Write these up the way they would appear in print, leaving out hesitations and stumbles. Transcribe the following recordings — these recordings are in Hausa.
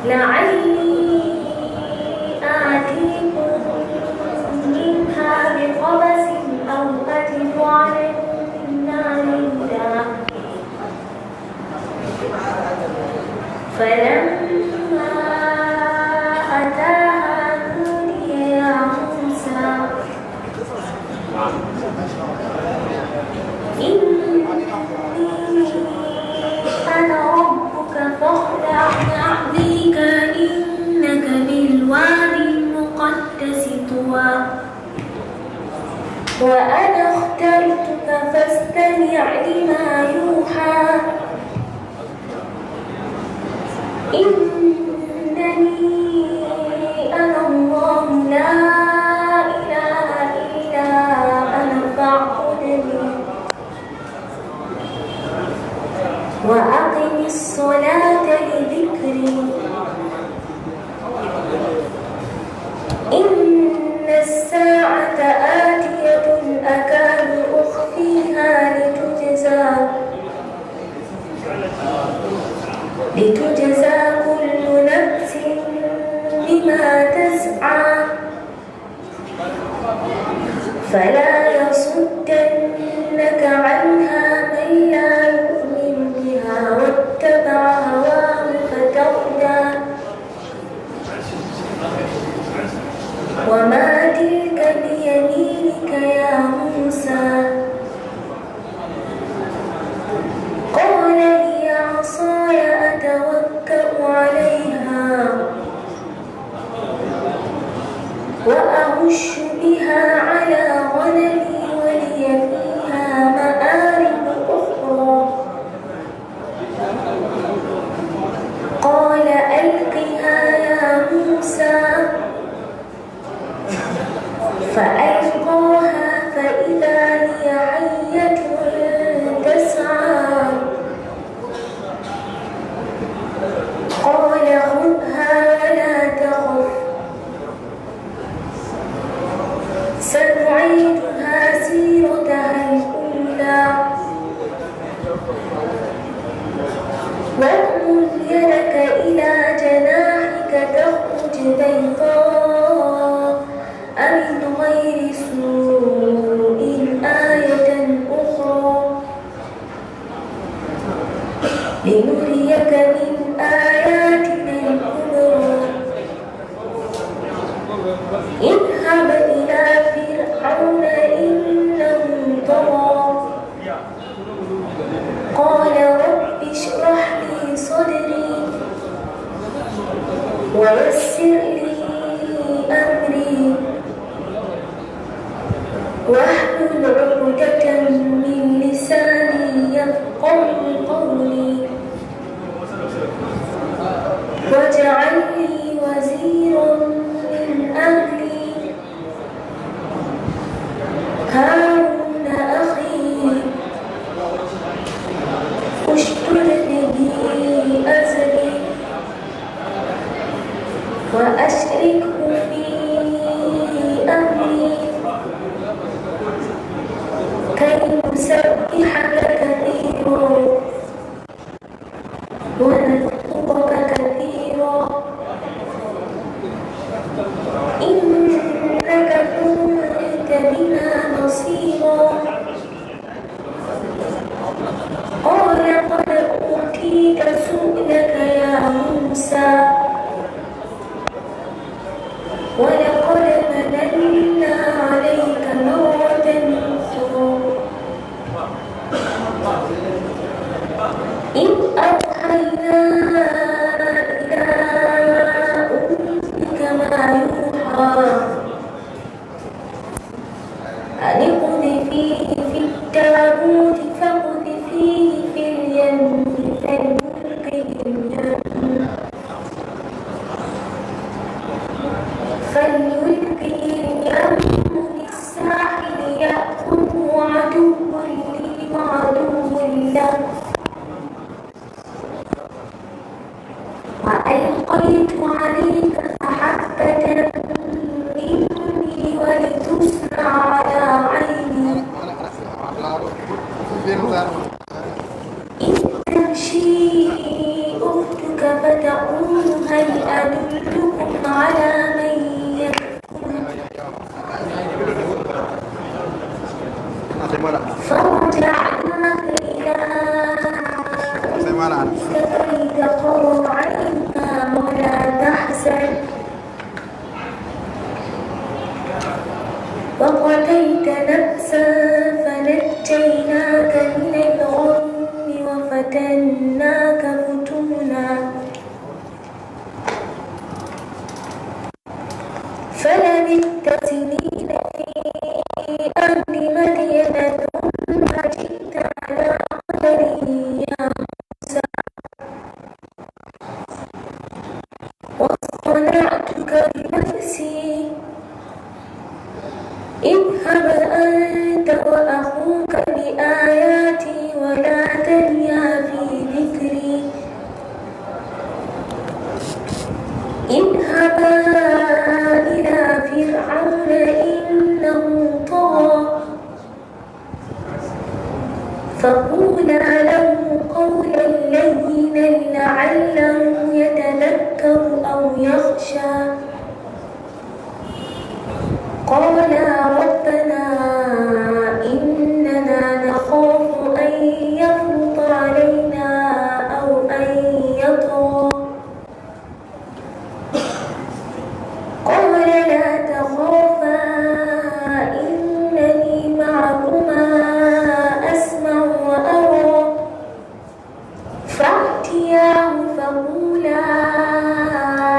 لعلي آتيكم منها بقبس أو أجد على النار هدى. فلما أتاها نودي يا موسى إني أنا ربك فاخلع نعليك إنك بالوادي المقدس طوى وأنا اخترتك فاستمع لما يوحى إنني أنا الله لا إله إلا أنا فاعبدني وأقم الصلاة لذكري. إن الساعة آتية أكاد أخفيها لتجزى كل نفس بما تسعى. فلا يصدنك عنها من لا يؤمن بها واتبع هواه فتردى. وما تلك بيمينك يا موسى؟ قال هي عصاي أتوكأ عليها وأهش بها على غنمي ولي فيها مآرب أخرى. قال ألقها يا موسى. فألقاها فإذا هي حية تسعى. قال خذها ولا تخف سنعيدها سيرتها الأولى. واضمم يدك إلى جناحك تخرج بيضاء من غير سوء آية أخرى لنريك من آياتنا الكبرى. اذهب إلى فرعون إنه طغى. قال رب اشرح لي صدري ويسر لي أمري واحلل عقدة من لساني يفقهوا قولي واجعل لي وزيرا من أهلي هارون أخي اشدد به أزري وأشركه في أمري كي نسبحك كثيرا ونذكرك كثيرا إنك كنت بنا بصيرا. قال قد أوتيت سؤلك يا موسى ولقد مننا عليك مرة أخرى إذ أوحينا إلى أمك ما يوحى أن اقذفيه في التابوت فاقذفيه في اليم فليلقه اليم بالساحل يأخذه عدو لي وعدو له. وألقيت عليك محبة مني ولتصنع على عيني. إذ تمشي كي تقر عينها ولا تحزن وقتلت نفسا فنجيناك من الغم وفتناك فتونا فلبثت سنين في أهل مدين ثم جئت على قدر يا موسى واصطنعتك بنفسي اذهب أنت وأخوك بآياتي ولا تنيا في ذكري اذهبا إلى فرعون إنه طغى فقولا له قولا لينا لعله يتذكر أو يخشى قالا ربنا إننا نخاف أن يفرط علينا أو أن يطغى قال لا تخافا إنني معكما أسمع وأرى فأتياه فقولا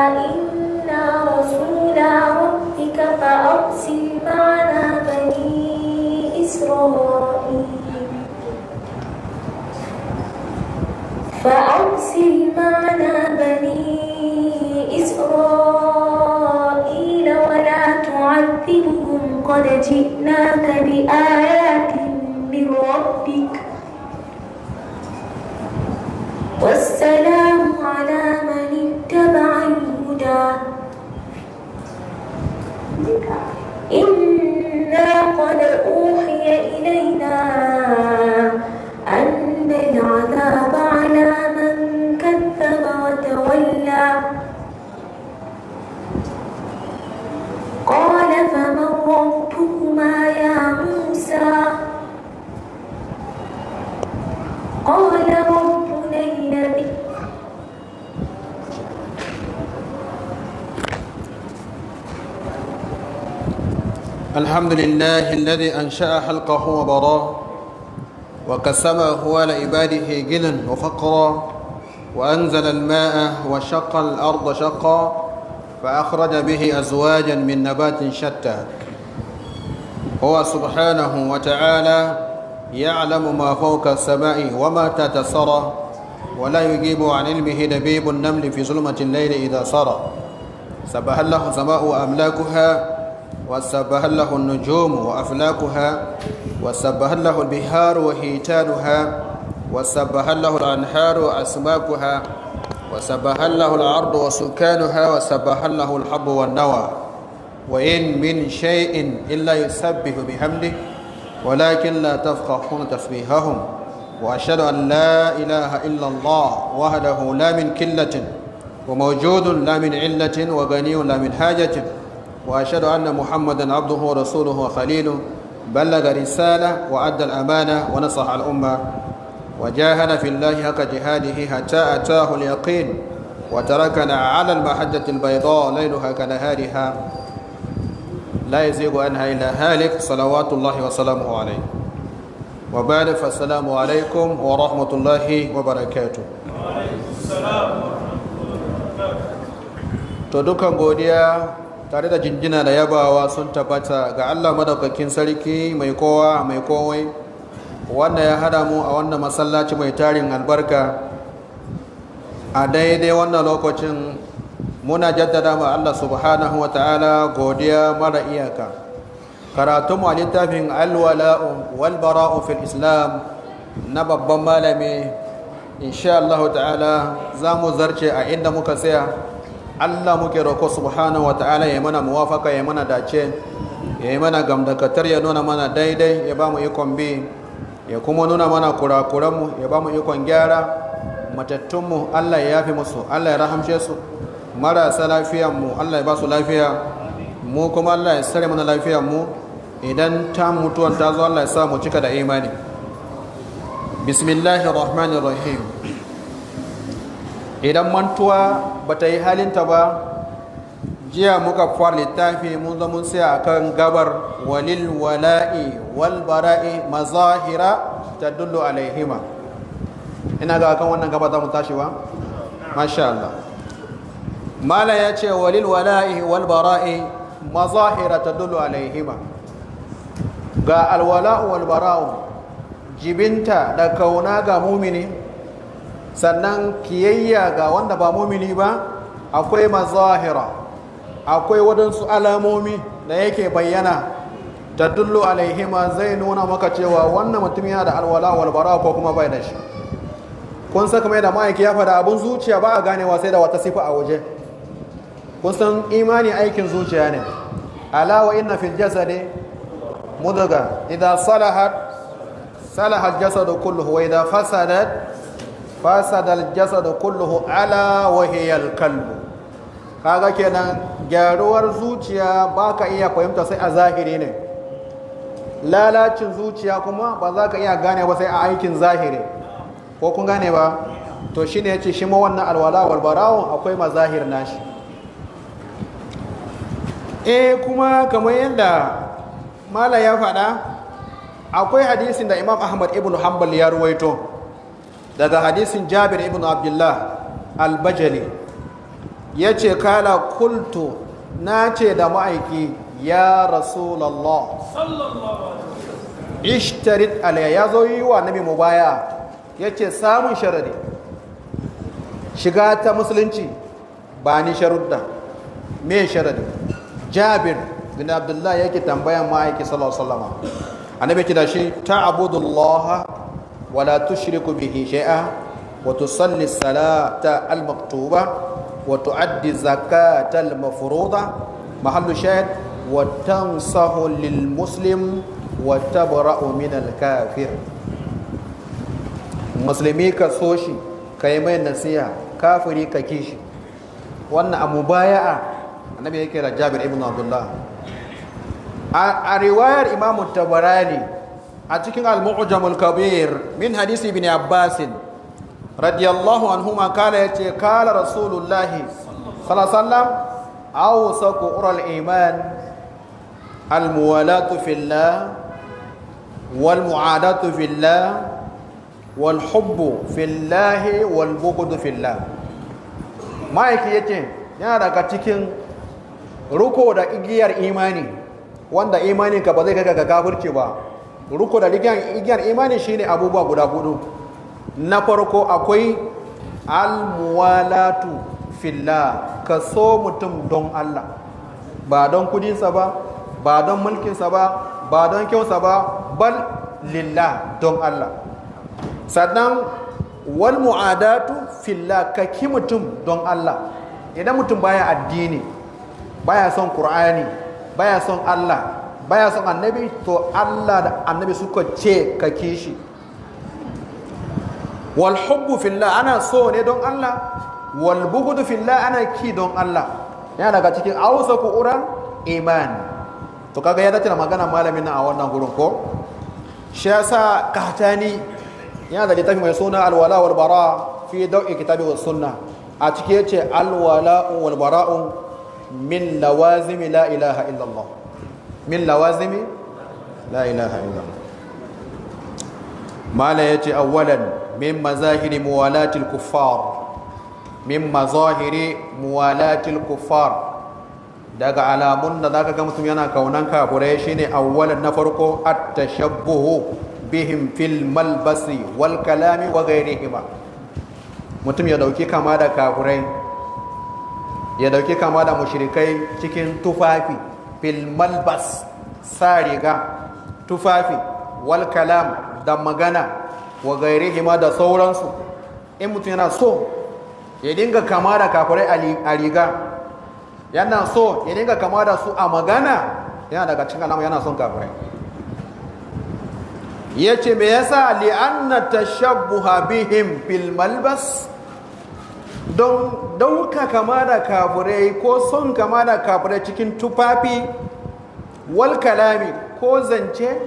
إنا رسولا ربك فأرسل معنا بني إسرائيل فأرسل معنا بني إسرائيل ولا تعذبهم قد جئناك بآيات من ربك والسلام على من اتبع الهدى إنا قد أوحي إلينا أن العذاب على من كذب وتولى قال فمن ربكما يا موسى قال ربنا الذي الحمد لله الذي أنشأ حلقه وبراه وقسمه على عباده غنى وفقرا وأنزل الماء وشق الأرض شقا فأخرج به أزواجا من نبات شتى. هو سبحانه وتعالى يعلم ما فوق السماء وما تحت الثرى ولا يجيب عن علمه دبيب النمل في ظلمة الليل إذا سرى. سبح له السماء وأملاكها وسبح له النجوم وأفلاكها وسبح له البحار وحيتانها وسبح له الأنهار وأسماكها وسبح له الأرض وسكانها وسبح له الحب والنوى. وإن من شيء إلا يسبح بحمده ولكن لا تفقهون تسبيحهم. وأشهد أن لا إله إلا الله وحده لا من كلة وموجود لا من علة وغني لا من حاجة. وأشهد أن محمدا عبده ورسوله وخليله بلغ رسالة وأدى الأمانة ونصح الأمة وجاهد في الله حق جهاده حتى أتاه اليقين وتركنا على المحجة البيضاء ليلها كنهارها لا يزيغ عنها إلا هالك صلوات الله وسلامه عليه. وبعد، فالسلام عليكم ورحمة الله وبركاته. To dukan godiya tare da jinjina da yabawa sun tabbata ga Allah madaukakin sarki mai kowa mai komai, wanda ya hada mu a wannan masallaci mai tarin albarka a daidai wannan lokacin. Muna jaddada ma Allah subhanahu wa ta'ala godiya mara iyaka. Karatunmu a littafin alwala'u wal bara'u fil islam na babban malami, insha Allah ta'ala za mu zarce a inda muka tsaya. Allah muke roko subhanahu wa ta'ala ya mana muwafaka, ya mana dace, ya yi mana gamdakatar, ya nuna mana daidai, ya ba mu ikon bi, ya kuma nuna mana kurakuranmu, ya ba mu ikon gyara. Matattunmu Allah ya yafi musu, Allah ya rahamshe su. Marasa lafiyanmu Allah ya ba su lafiya, mu kuma Allah ya sare mana lafiyanmu. Idan ta mutuwan ta zo, Allah ya sa mu cika da imani. Bismillahir rahmanir rahim. Idan mantuwa bata yi halinta ba, jiya muka fara littafi mun zo mun tsaya akan gabar walil wala'i wal bara'i mazahira tadullu alaihima. Ina ga akan wannan gaba za mu tashi ba? Masha Allah. Mala ya ce walil wala'i wal bara'i mazahira tadullu alaihima. Ga alwala'u wal bara'u, jibinta da kauna ga mumini, sannan kiyayya ga wanda ba mumini ba, akwai mazahira, akwai waɗansu alamomi da yake bayyana tadullu alaihima, zai nuna maka cewa wannan mutum yana da alwala wal bara ko kuma bai da shi. Kun san kamar yadda ma'aiki ya faɗa, abun zuciya ba a ganewa sai da wata sifa a waje. Kun san imani aikin zuciya ne. Ala wa inna fil jasadi mudga idha salahat salaha al jasadu kulluhu wa idha fasadat fasada al jasadu kulluhu ala wa hiya al qalbu. Kaga kenan gyaruwar zuciya baka iya fahimta sai a zahiri ne. Lalacin zuciya kuma ba za ka iya gane ba sai a aikin zahiri. Ko kun gane ba? To shine yace shi ma wannan alwala wal bara'u akwai mazahir nashi. Kuma kamar yadda mala ya faɗa, akwai hadisin da Imam Ahmad ibn Hanbal ya ruwaito daga hadisin Jabir ibn Abdullah al-Bajali. Ya ce kala kultu, na ce da ma'aiki, ya Rasulallah, ishtarit alayya. Ya zo yi wa nabi mubaya, ya ce samun sharadi shiga ta musulunci, ba ni sharudda. Me sharadi? Jabir bin Abdullah yake tambayan ma'aiki sallallahu alaihi wasallam. Annabi ke da shi ta'budullaha wala tushriku bihi shay'a wa tusalli salata al-maktuba wa tuaddi zakata al-mafruḍa, mahallu shahid, wa tansahu lil muslim wa tabra'u min al-kafir. Musulmi ka so shi, ka yi mai nasiha, kafiri ka kishi. Wannan a mubaya'a annabi yake da Jabir ibn Abdullah. A riwayar Imam Tabarani a cikin Al-Mu'jam al-Kabir min hadisi ibn Abbas radiyallahu anhuma kala, yace kala Rasulullah sallallahu alaihi wasallam, awsaqu ural iman al-muwalatu fillah wal mu'adatu fillah wal hubbu fillah wal bughdu fillah. Ma'aiki yace yana daga cikin ruko da igiyar imani, wanda imanin ka ba zai kai ga kafirci ba. Ruko da igiyar imani shine abubuwa guda hudu. Na farko akwai almuwalatu fillah, ka so mutum don Allah, ba don kudinsa ba, ba don mulkinsa ba, ba don kyausa ba, bal lillah, don Allah. Sannan wal mu'adatu fillah, ka ki mutum don Allah. Idan mutum baya addini, baya son Qur'ani, baya son Allah, baya son annabi, to Allah da annabi suka ce ka kishi. Wal hubbu fillah, ana so ne don Allah. Wal bughdu fillah, ana ki don Allah. Yana daga cikin awsaku uran iman. To kaga ya dace da magana malamin nan a wannan gurin ko? Shi yasa Kahtani yana da littafi mai suna Alwala wal Bara fi dau'i kitabi was sunna. A ciki yace alwala wal bara'u min lawazimi la ilaha illallah. Min lawazimi la ilaha illallah. Mala yace awwalan min mazahiri muwalatil kuffar. Min mazahiri muwalatil kuffar. Daga alamun da zaka ga mutum yana kaunan kafurai shine awwalan na farko at-tashabbuhu bihim fil malbasi wal kalami wa ghairihima. Mutum ya dauki kama da kafurai, ya dauki kama da mushrikai cikin tufafi, fil malbas sa riga, tufafi, wal kalam da magana, wa ghairihima da sauransu. In mutum yana so ya dinga kama da kafurai a riga, yana so ya dinga kama da su a magana, yana daga cikin alama yana son kafirai. Yace me yasa? Li'anna tashabbuha bihim fil malbas, don dauka kama da kafirai ko son kama da kafirai cikin tufafi, wal kalami ko zance,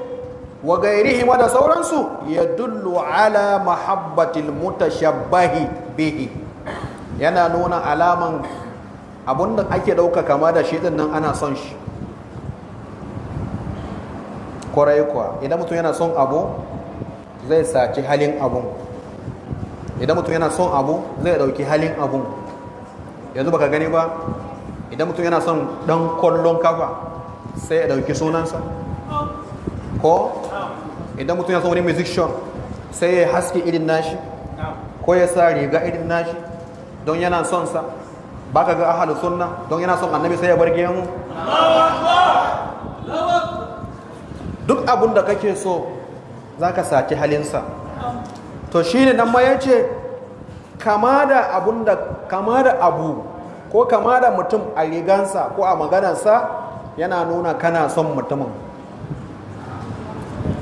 wa gairihim da sauransu, ya dullu ala mahabbatil mutashabbahi bihi. Yana nuna alaman abunda ake dauka kama da shi din nan ana son shi. Kwarai kuwa, idan mutum yana son abu zai saci halin abun. Idan mutum yana son abu zai dauki halin abun. Yanzu baka gani ba, idan mutum yana son dan kwallon kafa sai ya dauki sunansa. Ko idan mutum yana son wani musician sai ya haske irin nashi, ko ya sa riga irin nashi don yana son sa. Baka ga ahlus sunna don yana son annabi sai ya bar gemu. Duk abun da kake so zaka saci halinsa. To shine nan ma yace kama da abun da kama da abu ko kama da mutum a rigansa ko a maganarsa yana nuna kana son mutumin.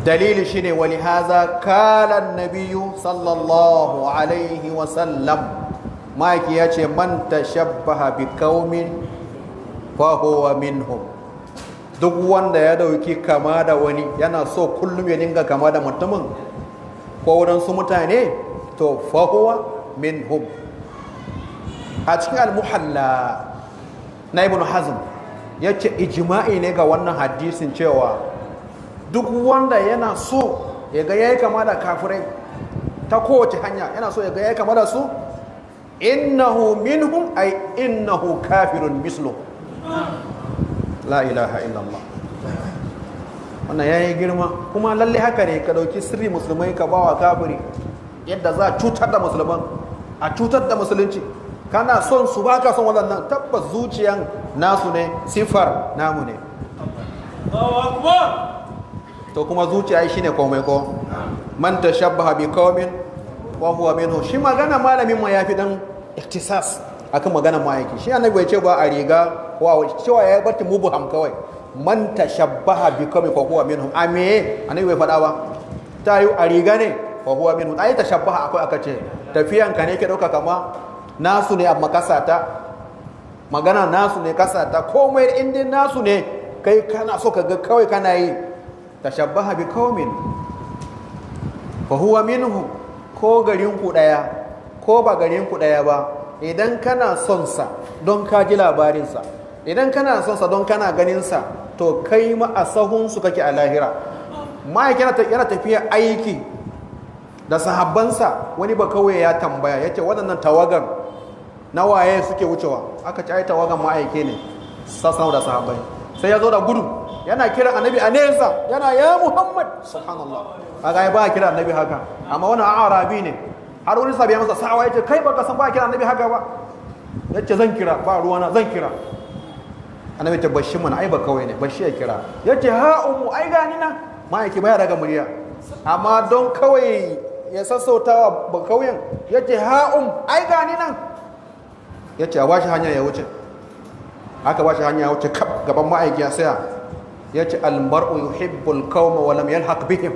Dalili shine wali haza kala nabiyyu sallallahu alaihi wa sallam, maki yace man tashabbaha bi qaumin fa huwa minhum. Duk wanda ya dauki kama da wani, yana so kullum ya dinga kama da mutumin ko wadansu mutane, to fa huwa minhum. A cikin al-Muhalla na Ibn Hazm yace ijma'i ne ga wannan hadisin cewa duk wanda yana so ya ga yayi kama da kafirai ta kowace hanya, yana so ya ga yayi kama da su, innahu minhum ay innahu kafirun mislu. La ilaha illallah. Wannan yayi girma kuma lalle haka ne. Ka dauki sirri musulmai ka bawa kafiri, yadda za a cutar da musulman, a cutar da musulunci. Kana son su baka son waɗannan, tabbas zuciyan nasu ne, sifar namu ne. To kuma zuciya shine komai ko. Man tashabbaha bi qaumin wa huwa minhu. Shi magana malamin ma yafi dan iktisas akan magana ma'aiki. Shi annabi bai ce ba a riga ko a cewa ya barti mubham kawai. Man tashabbaha bi qaumin fa huwa minhum. A me annabi bai faɗa ba? Ta yi a riga ne fa huwa minhum. Ai tashabbaha akwai aka ce tafiyan ka ne ke dauka kama nasu ne, amma kasata magana nasu ne, kasata komai inda nasu ne, kai kana so ka ga kawai kana yi. Tashabbaha bi qaumin fa huwa minhum. Ko garin ku daya ko ba garin ku daya ba, idan kana son sa don ka ji labarin sa, idan kana son sa don kana ganin sa, to kai ma a sahun su kake a lahira. Ma'aiki yana tafiya aiki da sahabbansa, wani ba kawai ya tambaya yace waɗannan tawagan na waye suke wucewa? Aka ci ai tawagan ma'aiki ne sassan da sahabbai. Sai ya zo da gudu yana kira annabi a nesa, yana ya Muhammad. Subhanallah. Kaga ba kira annabi haka, amma wannan arabi ne. Har wani sabi ya masa sa'awa yace kai baka san ba kira annabi haka ba? Yace zan kira, ba ruwana, zan kira. Annabi ta bashi mana, ai ba kawai ne, bashi ya kira. Yace ha ummu, ai gani na. Ma'aiki baya daga murya, amma don kawai ya sassautawa ba kauyen, yace ha ai gani nan. Yace a bashi hanya ya wuce. Aka bashi hanya ya wuce kaf gaban ma'aiki ya saya. Yace almar'u yuhibbul qauma wa lam yalhaq bihim.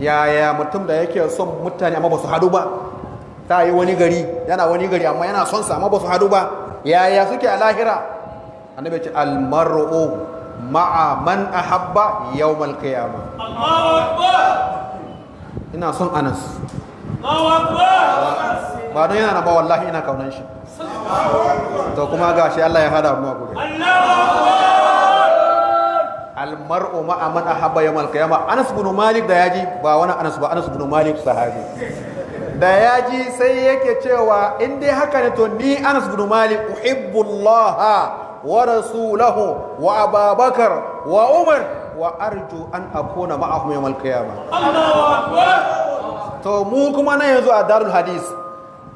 Yaya mutum da yake son mutane amma ba su hadu ba, ta yi wani gari yana wani gari amma yana son sa amma ba su hadu ba, yaya suke a lahira? Annabi ya ce almar'u ma'a man ahabba yawmal qiyamah. Allahu akbar. Ina son Anas. Allahu akbar. Ba don yana ba, wallahi ina kaunan shi. To kuma gashi Allah ya hada mu a gure. Allahu akbar. Almar'u ma'a man ahabba yawmal qiyamah. Anas ibn Malik da yaji, ba wani Anas ba, Anas ibn Malik sahabi. Da yaji sai yake cewa in dai haka ne to ni Anas ibn Malik uhibbullaha wa rasulahu wa Ababakar wa Umar wa arju an akuna ma'ahum yawmal qiyamah. Allahu akbar. To mu kuma na yanzu a Darul Hadis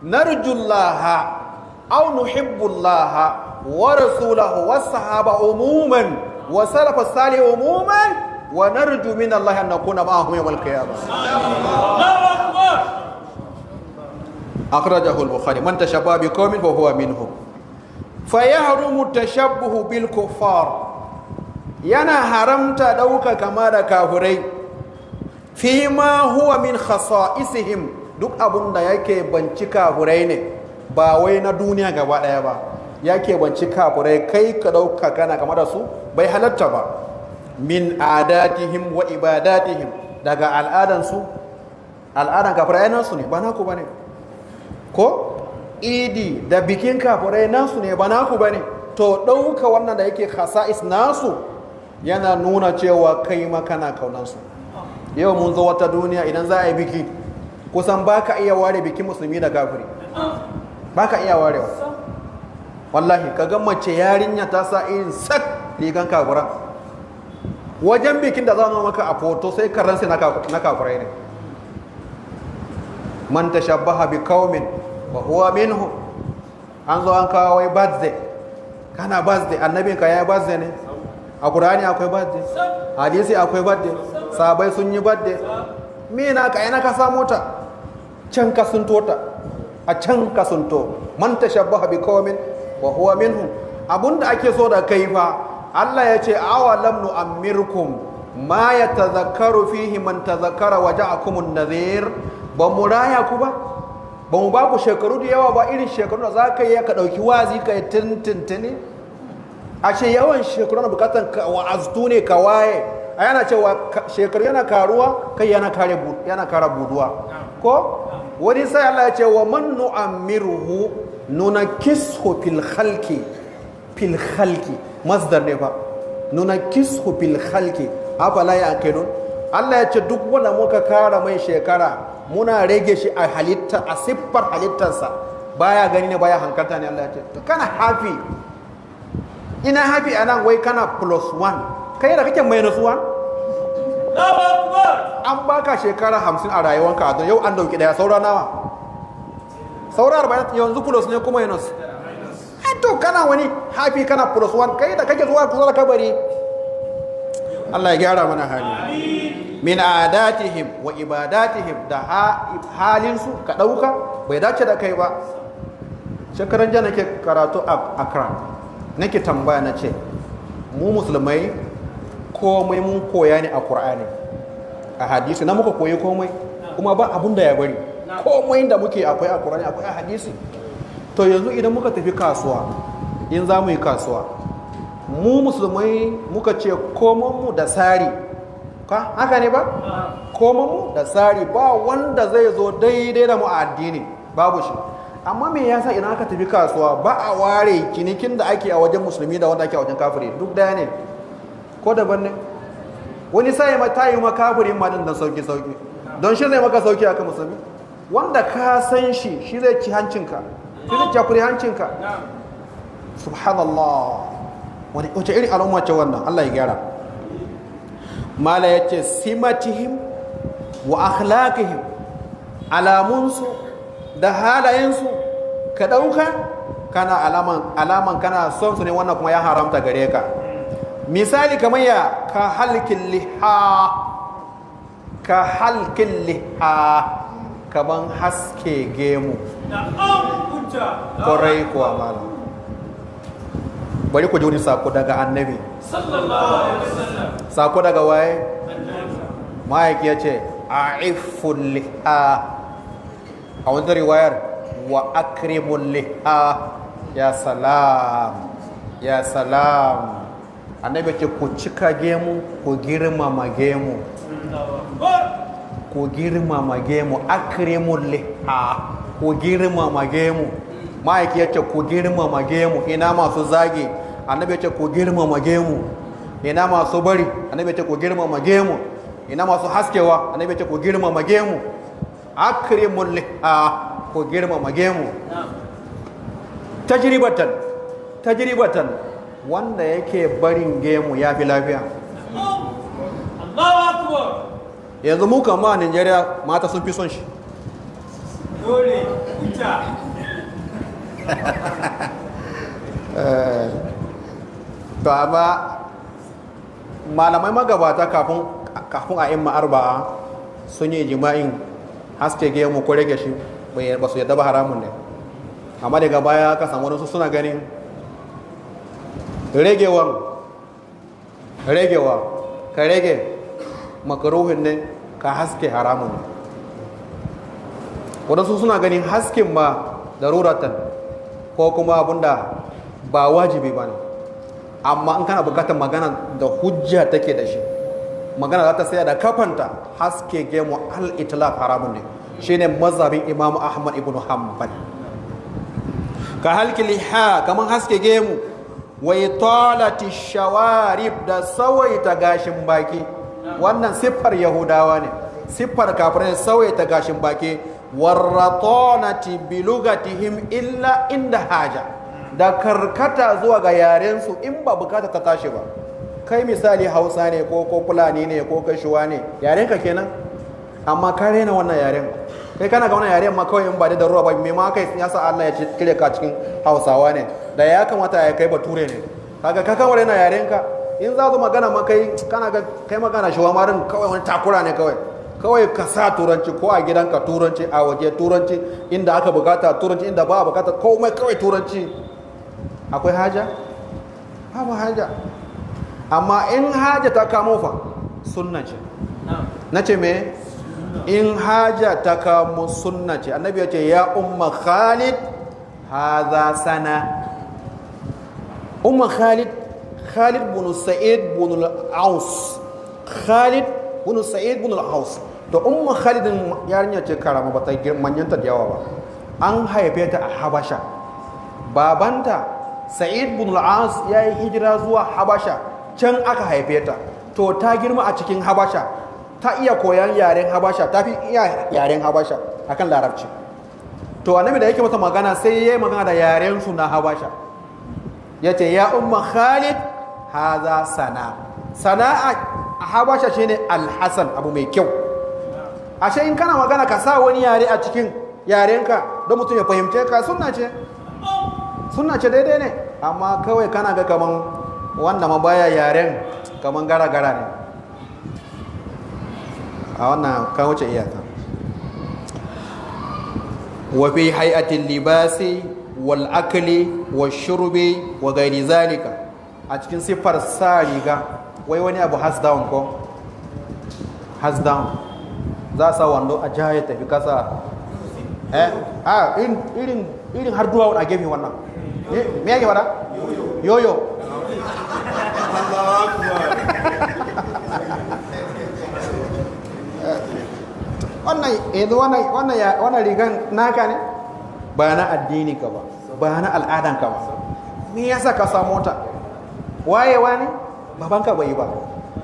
narjullaha aw nuhibbullaha wa rasulahu was sahaba umuman wa salaf as-salih umuman wa narju min Allah an nakuna ma'ahum yawmal qiyamah. Allahu akbar. Akhrajahu al-Bukhari. Man tashabbaha bi qaumin fa huwa minhum. Fayahrumu tashabbuhu bil kuffar. Yana haramta dauka kama da kafurai fi ma huwa min khasa'isihim, duk abun da yake banci kafurai ne, ba wai na duniya gaba daya ba, yake banci kafurai kai ka dauka kana kama da su bai halatta ba. Min adatihim wa ibadatihim, daga al'adansu, al'adan kafurai nasu ne ba naku bane. Ko Idi da bikin kafirai nasu ne ba naku bane. To ɗauka wannan da yake khasa'is nasu yana nuna cewa kai ma kana kaunansu. Yau mun zo wata duniya idan za a yi biki kusan ba ka iya ware bikin musulmi da kafiri, ba ka iya warewa. Wallahi ka ga mace yarinya ta sa irin sak rigan kafira wajen bikin da za a maka a foto sai karansa na kafirai ne. Man tashabbaha bi qaumin wa huwa minhum. An zo an kawo wai birthday, kana birthday, annabinka ya yi birthday ne? A Qur'ani akwai birthday, hadisi akwai birthday, sahabbai sun yi birthday. Me na ka ina ka samu ta? Can ka sun tota, a can ka sun to. Man tashabbaha bi qaumin wa huwa minhum. Abunda ake so da kai fa, Allah ya ce awalam nu'ammirkum ma yatadhakkaru fihi man tadhakkara wa ja'akumun nadhir. Ba mu raya ku ba, ba mu ba ku shekaru da yawa ba, irin shekaru da za ka yi ka ɗauki wazi ka yi tintintini. A ce yawan shekaru na bukatan wa'aztu ne ka waye. A yana cewa shekaru yana karuwa, kai yana kara buduwa. Ko wani sai Allah ya ce wa man nu'ammiruhu nunakishu fil khalqi, fil khalqi masdar ne fa, nunakishu fil khalqi afala yaqilun. Allah ya ce duk wanda muka kara mai shekara muna rage shi a halitta, a siffar halittarsa, baya gani ne baya hankalta ne. Allah ya ce to kana hafi, ina hafi anan wai kana +1, kai da kake -1. An baka shekara 50 a rayuwanka a yau an dauki daya, saura nawa? Saura 40. Yanzu plus ne kuma minus. To kana wani hafi kana +1, kai da kake zuwa kusa da kabari. Allah ya gyara mana hali. Min adatihim wa ibadatihim, da halinsu ka ɗauka bai dace da kai ba. Shekaran jiya nake karatu a Accra, nake tambaya na ce mu musulmai komai mun koya ne a Qur'ani, a hadisi na muka koyi komai, kuma ba abun da ya bari. Komai da muke akwai a Qur'ani, akwai a hadisi. To yanzu idan muka tafi kasuwa, in za mu yi kasuwa, mu musulmai muka ce komanmu da sari, ka haka ne ba? Komanmu da sari, ba wanda zai zo daidai da mu a addini, babu shi. Amma me yasa idan aka tafi kasuwa ba a ware cinikin da ake a wajen musulmi da wanda ake a wajen kafiri? Duk daya ne ko daban ne? Wani sai ma ta yi ma kafirin ma din dan sauki sauki, don shi zai maka sauki akan musulmi. Wanda ka san shi, shi zai ci hancinka, shi zai cakuri hancinka. Subhanallah, wani wace irin al'umma ce wannan? Allah ya gyara. Mala ya ce simatihim wa akhlaqihim, alamunsu da halayensu ka ɗauka kana alaman kana son su ne, wannan kuma ya haramta gare ka. Misali kamar ya ka halkin liha, ka halkin liha, kaman haske gemu. Kwarai kuwa malam. Bari ku ji wani sako daga annabi. Sako daga waye? Ma'aiki ya ce a'iful liha, a wata riwayar wa akrimul liha. Ya salam, ya salam. Annabi ce ku cika gemu, ku girmama gemu, ku girmama gemu. Akrimul liha, ku girmama gemu. Ma'aiki ya ce ku girmama gemu. Ina masu zagi? Annabi ya ce ku girmama gemu. Ina masu bari? Annabi ya ce ku girmama gemu. Ina masu haskewa? Annabi ya ce ku girmama gemu. Akrimul liha, ku girmama gemu. Tajribatan, tajribatan, wanda yake barin gemu ya fi lafiya. Allahu akbar. Yanzu mu kama a Nigeria mata sun fi son shi. Dole ita. To amma malamai magabata kafin a imma arba'a sun yi jima'in haske gemu ko rage shi ba su yadda ba, haramun ne. Amma daga baya ka samu wasu suna ganin ragewa ka rage makaruhin ne, ka haske haramun ne. Wadansu suna ganin hasken ma daruratan ko kuma abunda ba wajibi ba ne. Amma in kana bukatar magana da hujja take da shi, magana za ta saya da kafanta, haske gemu al-itlaq haramun ne. Shine mazhabin Imam Ahmad ibn Hanbal. Ka halki liha, kaman haske gemu. Wa italati shawarib, da sawaita gashin baki. Wannan siffar Yahudawa ne, siffar kafirai, sawaita gashin baki. Warratonati bilugatihim illa inda haja, da karkata zuwa ga yarensu in ba bukata ta tashi ba. Kai misali Hausa ne ko Fulani ne ko Kashuwa ne, yarenka kenan, amma ka rena wannan yaren. Kai kana ga wannan yaren ma kawai in ba da ruwa ba, me ma kai ya sa Allah ya cire ka cikin Hausawa ne, da ya kamata ya kai Bature ne. Kaga ka kawai rena yarenka. In za su magana ma kai kana ga kai magana shuwa marin kawai wani takura ne kawai. Kawai ka sa Turanci, ko a gidanka Turanci, a waje Turanci, inda aka bukata Turanci, inda ba a bukata komai kawai Turanci. Akwai haja? Babu haja. Amma in haja ta kamo fa, sunna ce. Na ce me? In haja ta kamo sunna ce. Annabi ya ce, "Ya Umma Khalid, haza sana." Umma Khalid, Khalid bin Sa'id bin al-Aus, Khalid bin Sa'id bin al-Aus. To, Umma Khalid yarinya ce karama, ba ta manyanta da yawa ba. An haife ta a Habasha. Babanta Sa'id bin al-As ya yi hijira zuwa Habasha, can aka haife ta. To, ta girma a cikin Habasha, ta iya koyan yaren Habasha, ta fi iya yaren Habasha akan Larabci. To, annabi da yake mata magana, sai ya yi magana da yaren su na Habasha. Ya ce, "Ya Umma Khalid, haza sana." Sana'a a Habasha shine Alhassan, abu mai kyau. Ashe in kana magana ka sa wani yare a cikin yarenka don mutum ya fahimce ka, sunna ce, sunna ce, daidai ne. Amma kawai kana ga kaman wanda ma baya yaren kaman gara-gara ne, a wannan ka wuce iyaka. Wa fi hay'atil libasi wal akli wal shurbi wa ghairi zalika. A cikin siffar sa riga, wai wani abu has down, ko has down, za sa wando a ja ya tafi kasa, a irin irin har duwa a gefe. Wannan me yake fada? Yoyo. Allahu Akbar. Wannan yanzu wannan rigan naka ne, ba na addini ka ba, ba na al'adan ka ba. Me yasa ka samu ta? Wayewa ne? Babanka bai yi ba.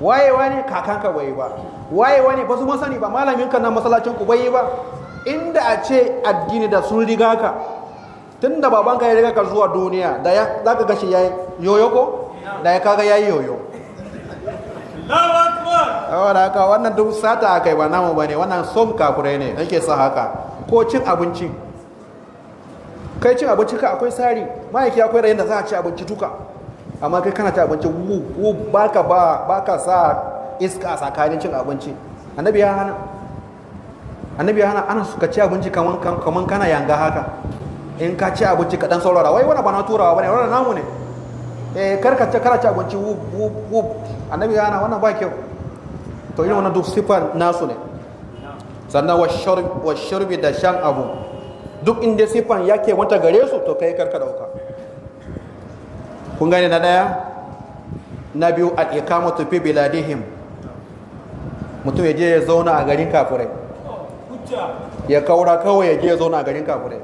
Wayewa ne? Kakanka bai yi ba. Wayewa ne? Ba su ma sani ba. Malamin ka na masallacin ku bai yi ba. Inda a ce addini da sun riga ka, tunda babanka ya riga ka zuwa duniya, da ya zaka ga shi yayi yoyo, ko da ya kaga yayi yoyo. Allahu Akbar. Saboda haka wannan duk sata aka yi, ba namu ba ne. Wannan son kafurai ne yake sa haka. Ko cin abinci, kai cin abinci ka akwai tsari. Ma'aiki akwai rayin da za a ci abinci duka, amma kai kana ci abinci wu wu, baka ba baka sa iska a tsakanin cin abinci. Annabi ya hana, annabi ya hana. Ana suka ci abinci kaman kana yanga haka. In ka ci abinci ka dan saurara. Wai wannan ba na Turawa bane, wannan namu ne. Kar ka ci, kar ci abinci wu wu wu. Annabi ya hana wannan, ba kyau. To, irin wannan duk sifar nasu ne. Sannan wa shurbi, da shan abu. Duk inda sifan yake wanta gare su, to kai karka dauka. Kun gane na daya? Na biyu, al-iqamatu fi biladihim. Mutum ya je ya zauna a garin kafirai. Hujja. Ya kaura kawai ya je ya zauna a garin kafirai.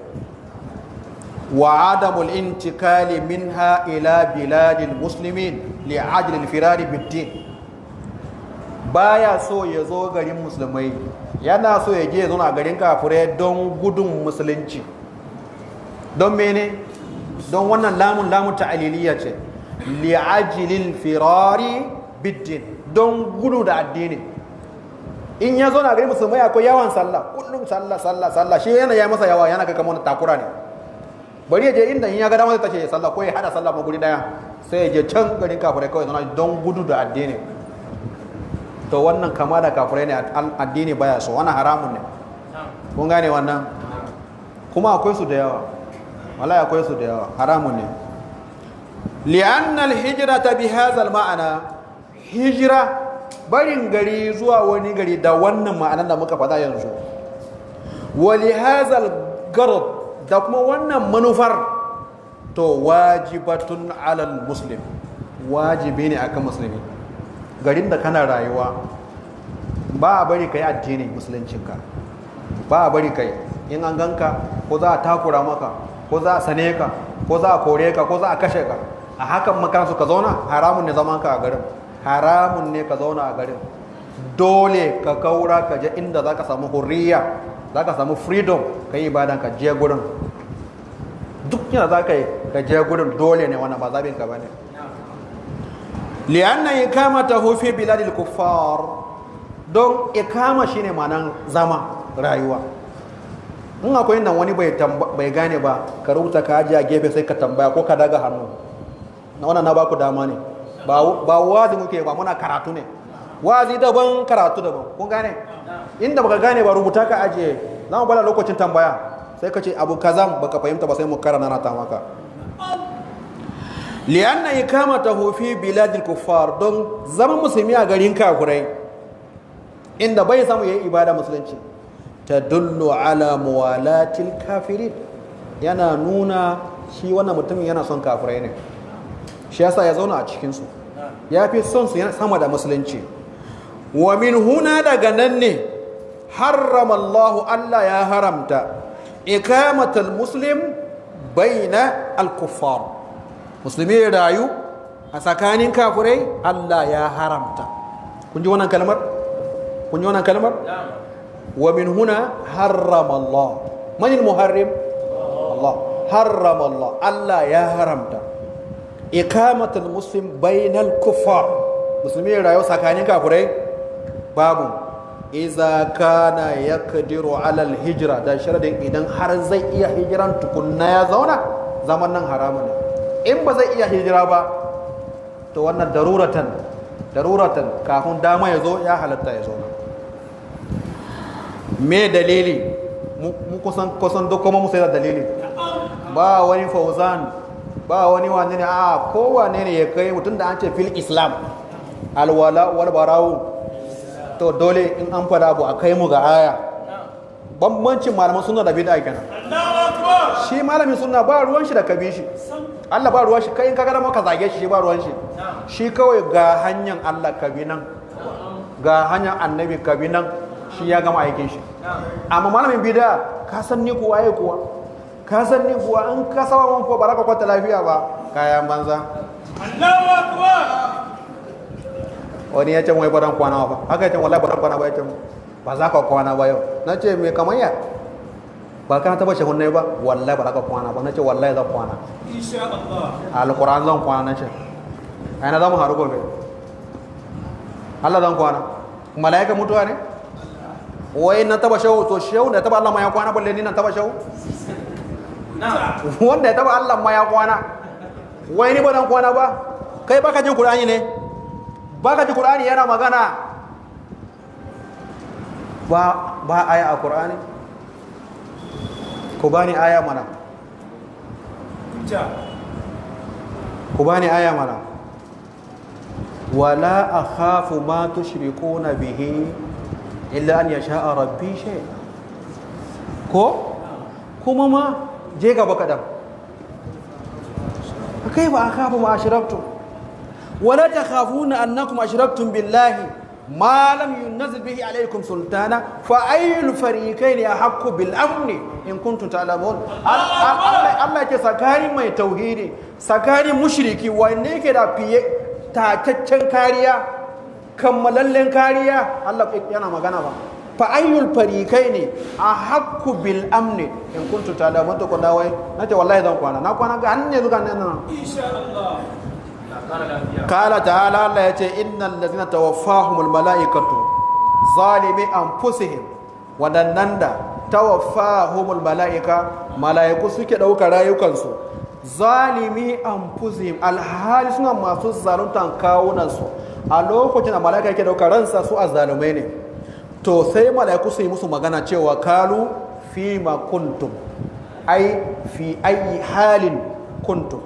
Wa adamul intikali minha ila biladil muslimin li ajli al-firari bid-din. Baya so ya zo garin musulmai, yana so ya je ya zauna a garin kafirai don gudun musulunci. Don mene? Don wannan lamun, lamun ta'aliliya ce. Li ajlil firari bid-din, don gudu da addini. In ya zo na garin musulmai akwai yawan sallah, kullum sallah, sallah, sallah. Shi yana ya masa yawa, yana ga kamar wani takura ne. Bari ya je inda in ya ga dama zai tashi ya sallah, ko ya hada sallah ma guri daya. Sai ya je can garin kafirai kawai zauna don gudu da addini. To, wannan kama da kafirai ne, addini baya so. Wannan haramun ne. Kun gane wannan? Kuma akwai su da yawa, wallahi akwai su da yawa. Haramun ne. Li'anna al-hijrata bi hadha al-ma'ana, hijra, barin gari zuwa wani gari da wannan ma'anar da muka faɗa yanzu, wa li hadha al-garad, da kuma wannan manufar, to wajibatun alal muslim, wajibi ne akan musulmi. Garin da kana rayuwa ba a bari ka yi addinin musuluncinka, ba a bari ka yi, in an ganka ko za a takura maka. ko za a sane ka, ko za a kore ka, ko za a kashe ka, a hakan makansu ka zauna, haramun ne zaman ka a garin, haramun ne ka zauna a garin. Dole ka kaura ka je inda za ka samu hurriya, za ka samu freedom, ka yi ibadan ka je gurin. Duk yana za ka yi ka je gurin, dole ne, wannan ba zabin ka ba ne. Li'anna ikamatahu fi biladil kuffar, don ikama shine ma'anan zama, rayuwa. In akwai nan wani bai gane ba, ka rubuta ka ajiye a gefe sai ka tambaya ko ka daga hannu. Na wannan na baku dama ne, ba wazi muke ba, muna karatu ne. Wazi daban, karatu daban, kun gane? Inda baka gane ba, rubuta ka ajiye, za mu bada lokacin tambaya, sai ka ce abu kaza baka fahimta ba, sai mu karana na ta maka. Li'anna ikamatahu fi biladil kuffar, don zama musulmi a garin kafirai inda bai samu yayi ibada musulunci, tadullu ala muwalatil kafirin, yana nuna shi wannan mutumin yana son kafirai ne, shi yasa ya zauna a cikin su, ya fi son su sama da musulunci. Wa min huna, daga nan ne, harrama Allah, Allah ya haramta ikamatal muslim baina al-kuffar, musulmi ya rayu a tsakanin kafirai, Allah ya haramta. Kun ji wannan kalmar? Kun ji wannan kalmar? Wa min huna harrama Allah. Man al-muharrim? Allah. Harrama Allah, Allah ya haramta ikamatul muslim bainal kuffar, musulmi ya rayu tsakanin kafirai babu. Iza kana yaqdiru ala al-hijra, da sharadin idan har zai iya hijiran tukunna ya zauna, zaman nan haramun ne. In ba zai iya hijira ba, to wannan daruratan, daruratan kafin dama ya zo ya halatta ya zauna. Me dalili? Mu kusan duk kuma mu sai da dalili, ba wani Fauzan, ba wani wane ne, a kowane ne ya kai mutum da an ce fil islam alwala wal barawu, to dole in an fada abu a kai mu ga aya. Bambancin malaman sunna da bid'a kenan. Shi malamin sunna ba ruwan shi da kabi shi Allah, ba ruwan shi kai in ka ga maka zage shi, ba ruwan shi. Shi kawai ga hanyar Allah kabi nan, ga hanyar annabi kabi nan, shi ya gama aikin shi. Amma malamin bid'a, ka san ni kuwa ai kuwa, ka san ni kuwa, in ka saba mun ko baraka kwata lafiya ba, kayan banza. Allahu akbar. Wani ya ce mai baran kwana ba, haka ya ce wallahi baran kwana ba, ya ce ba za ka kwana ba yau. Na ce me kamar ya ba kana taba shehun ne ba, wallahi ba za ka kwana ba. Na ce wallahi zan kwana, insha Allah, alquran zan kwana. Na ce ai na zamu haru gobe, Allah zan kwana. Malaika mutuwa ne wai na taba shehu, to shehu da taba Allah ma ya kwana, balle ni na taba shehu. Wanda ya taba Allah ma ya kwana, wai ni ba dan kwana ba. Kai baka jin Qur'ani ne? Baka ji Qur'ani yana magana ba aya a Qur'ani? Ku bani aya mana, ku bani aya mana. Wala akhafu ma tushrikuna bihi illa an yasha'a rabbi shay. Ko kuma ma je gaba kadan, kaifa akhafu ma ashraktum wala takhafuna annakum ashraktum billahi ma lam yunzil bihi alaykum sultana fa ayyul fariqayn ahaqqu bil amni in kuntum ta'lamun. Allah ke tsakanin mai tauhidi, tsakanin mushriki, wanne yake da fiye tataccen kariya, kammalallen kariya? Allah yana magana ba. Fa ayyul fariqayn ahaqqu bil amni in kuntum ta'lamun. To kuna wai nace wallahi zan kwana, na kwana ga hanne zuka nan, insha Allah. Kala ta'ala, Allah ya ce innal ladzina tawaffahumul malaikatu zalimi anfusihim, wadannan da tawaffahumul malaika, malaiku suke dauka rayukansu, zalimi anfusihim, alhali suna masu zaluntan kawunansu. A lokacin da malaika yake dauka ransa, su azzalumai ne. To sai malaiku su yi musu magana cewa kalu fi ma kuntum, ai fi ayi halin kuntum,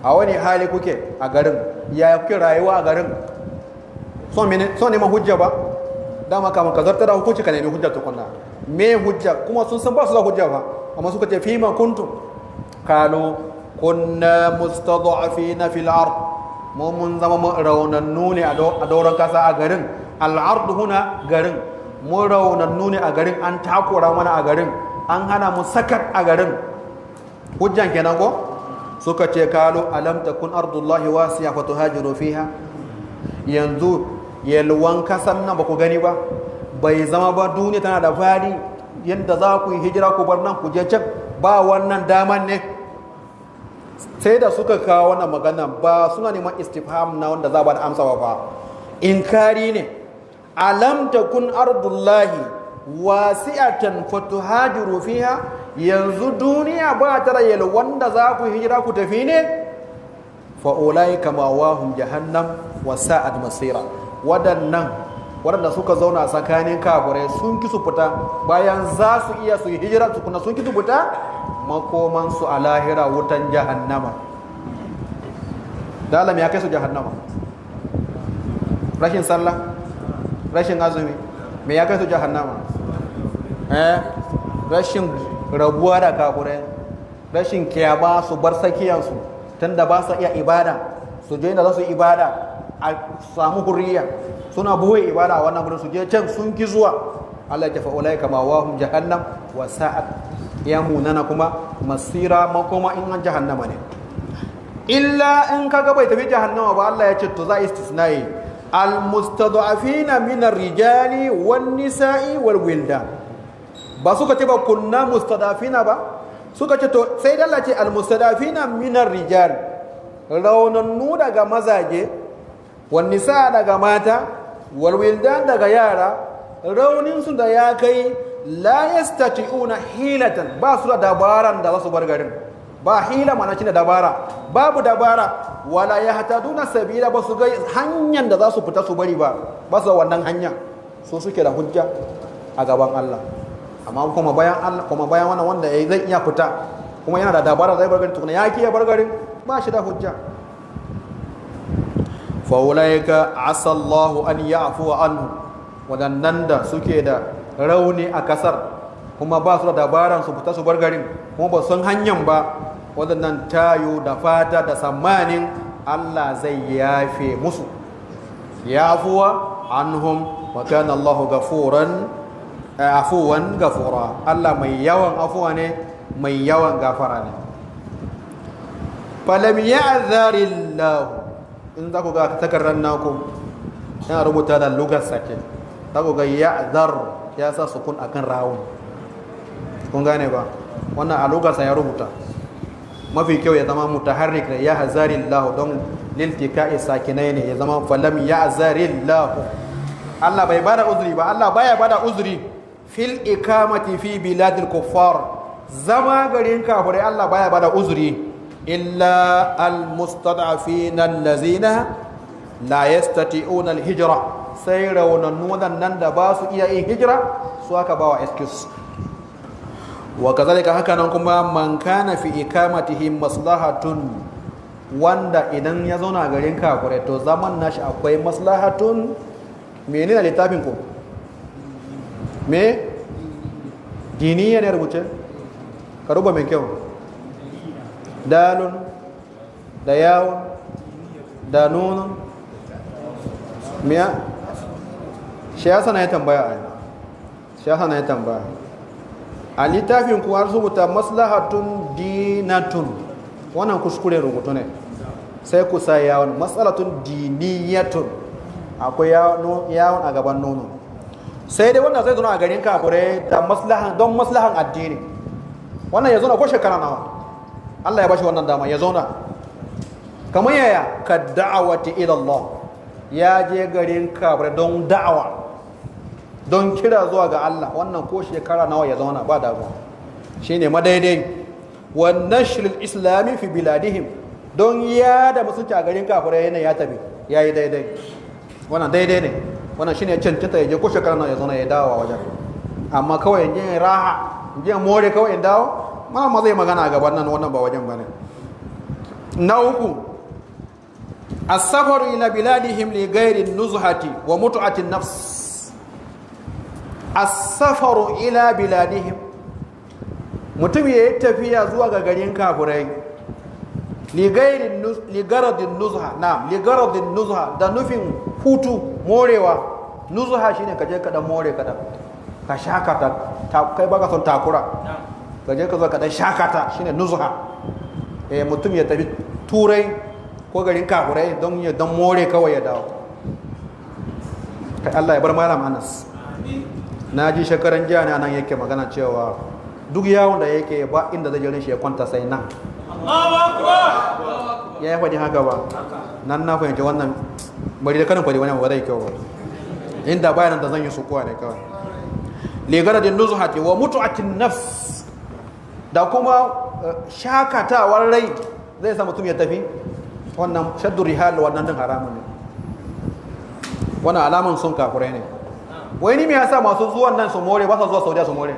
a wani hali kuke a garin, ya kuke rayuwa a garin? So neman hujja ba dama, kama ka zartar da hukunci ka nemi hujja tukunna. Me hujja? Kuma sun san ba su da hujja ba, amma suka ce fima kuntum, kalu kunna mustad'afina fil ard, mu mun zama raunannu ne a doron kasa a garin. Al ard huna garin, mu raunannu ne a garin, an takura mana a garin, an hana mu sakat a garin. Hujjan kenan ko? Suka ce kalu alam takun ardullahi wasi'a fatuhajiru fiha. Yanzu yalwan kasan nan ba ku gani ba, bai zama ba duniya tana da fadi yadda za ku yi hijira ku bar nan ku je can, ba wannan daman ne. Sai da suka kawo wannan magana ba suna neman istifham na wanda za ba da amsa ba fa, inkari ne. Alam takun ardullahi wasi'atan fatuhajiru fiha, yanzu duniya ba ta da yalwan da za ku hijira ku tafi ne. Fa ulaika mawahum jahannam wa sa'at masira. Waɗannan waɗanda suka zauna tsakanin kafirai sun ki su fita bayan za su iya su yi hijira su kuna sun ki su fita, makomansu a lahira wutan jahannama. Dalam ya kai su jahannama. Rashin sallah, rashin azumi, me ya kai su jahannama? Rashin rabuwa da kafirai, rashin kiyama su bar sakiyansu tunda ba su iya ibada, su je inda za su yi ibada a samu hurriya, suna buwe ibada a wannan gudun su je can sun ki zuwa. Allah ya tafi ulaika mawahum jahannam wa sa'at, ya munana kuma masira, makoma in an jahannama ne. Illa in kaga bai tafi jahannama ba, Allah ya ce to za istisnai al mustad'afina min ar-rijali wan nisa'i wal wildan. Ba suka ce ba kunna mustad'afina ba, suka ce to sai Allah ce al mustad'afina min ar-rijal, raunannu daga mazaje, wan nisa daga mata, wal wildan daga yara, raunin su da ya kai la yastati'una hilatan, ba su da dabaran da za su bar garin. Ba hila mana shine dabara, babu dabara. Wala yahtaduna sabila, ba su ga hanyar da za su fita su bari ba, ba su da wannan hanya. Su suke da hujja a gaban Allah. Amma kuma bayan Allah, kuma bayan wannan wanda zai iya fita kuma yana da dabara zai bar garin, tukuna ya ki ya bar garin, ba shi da hujja. Fa ulaika asallahu an ya'fu anhu, wadannan da suke da rauni a kasar kuma ba su da dabaran su fita su bar garin kuma ba san hanyar ba, waɗannan tayo da fata da tsammanin Allah zai yafe musu. Yafuwa anhum wa kana Allahu gafuran afuwan gafura. Allah mai yawan afuwa ne, mai yawan gafara ne. Falam ya'dharillahu, in za ku ga takardar naku yana rubuta da lugar sake, za ku ga ya'dhar ya sa sukun akan rawun. Kun gane ba? Wannan a lugarsa ya rubuta. Mafi kyau ya zama mutaharrik da ya hazarillahu don liltika'i sakinai ne, ya zama falam ya hazarillahu. Allah bai bada uzuri ba, Allah baya bada uzuri fil ikamati fi biladil kuffar, zama garin kafirai Allah baya bada uzuri, illa al mustad'afina allazina la yastati'una al hijra, sai raunannu waɗannan da ba su iya yin hijira su aka bawa excuse. Wa kazalika hakanan kuma man kana fi ikamatihi maslahatun, wanda idan ya zauna garin kafirai to zaman nashi akwai maslahatun. Menene littafin ku? Me diniya ne rubuce? Ka ruba mai kyau. Dalun da yawun da nunun miya. Shi yasa na ya tambaya ai. Shi yasa na ya tambaya. A littafin ku har rubuta maslahatun dinatun, wannan kuskure rubutu ne, sai ku sa yawon maslahatun diniyatun, akwai yawon a gaban nono. Sai dai wannan zai zauna a garin kafirai da maslahan, don maslahan addini. Wannan ya zauna ko shekara nawa, Allah ya bashi wannan dama ya zauna. Kamar yaya? Ka da'awati ila Allah, ya je garin kafirai don da'awa, don kira zuwa ga Allah. Wannan ko shekara nawa ya zauna ba damuwa, shine madaidai. Wa nashril islami fi biladihim, don ya da musulunci a garin kafirai yana ya tafi yayi daidai. Wannan daidai ne, wannan shine cancanta ya je ko shekara nawa ya zauna ya dawo wajen. Amma kawai in je raha, in je more kawai in dawo, ma zai magana a gaban nan, wannan ba wajen bane. Na uku, as-safaru ila biladihim li ghairi nuzhati wa mut'ati nafs. As-safaru ila biladihim, mutum ya yi tafiya zuwa ga garin kafirai, ligaradin nuzha, na'am, ligaradin nuzha, da nufin hutu, morewa. Nuzha shine ka je ka dan more kadan, ka shakata, kai baka son takura. Ka je ka zo ka dan shakata, shine nuzha. Mutum ya tafi Turai ko garin kafurai don ya dan more kawai ya dawo. Kai Allah ya bar Malam Anas. Na ji shekaran jiya ne nan yake magana cewa duk yawon da yake ba inda zai jirin shi ya kwanta sai nan. Allahu Akbar. Ya yi faɗi haka ba. Nan na fahimci wannan bari da kanin faɗi wani ba zai kyau ba. Inda bayanan da zan yi sukuwa ne kawai. Ligaradin nuzhati wa mutu'atin nafs, da kuma shakatawar rai zai sa mutum ya tafi. Wannan shaddu rihal wannan din haramun ne. Wannan alaman sun kafurai ne. Wai ni me yasa masu zuwan nan su more ba sa zuwa Saudiya su more?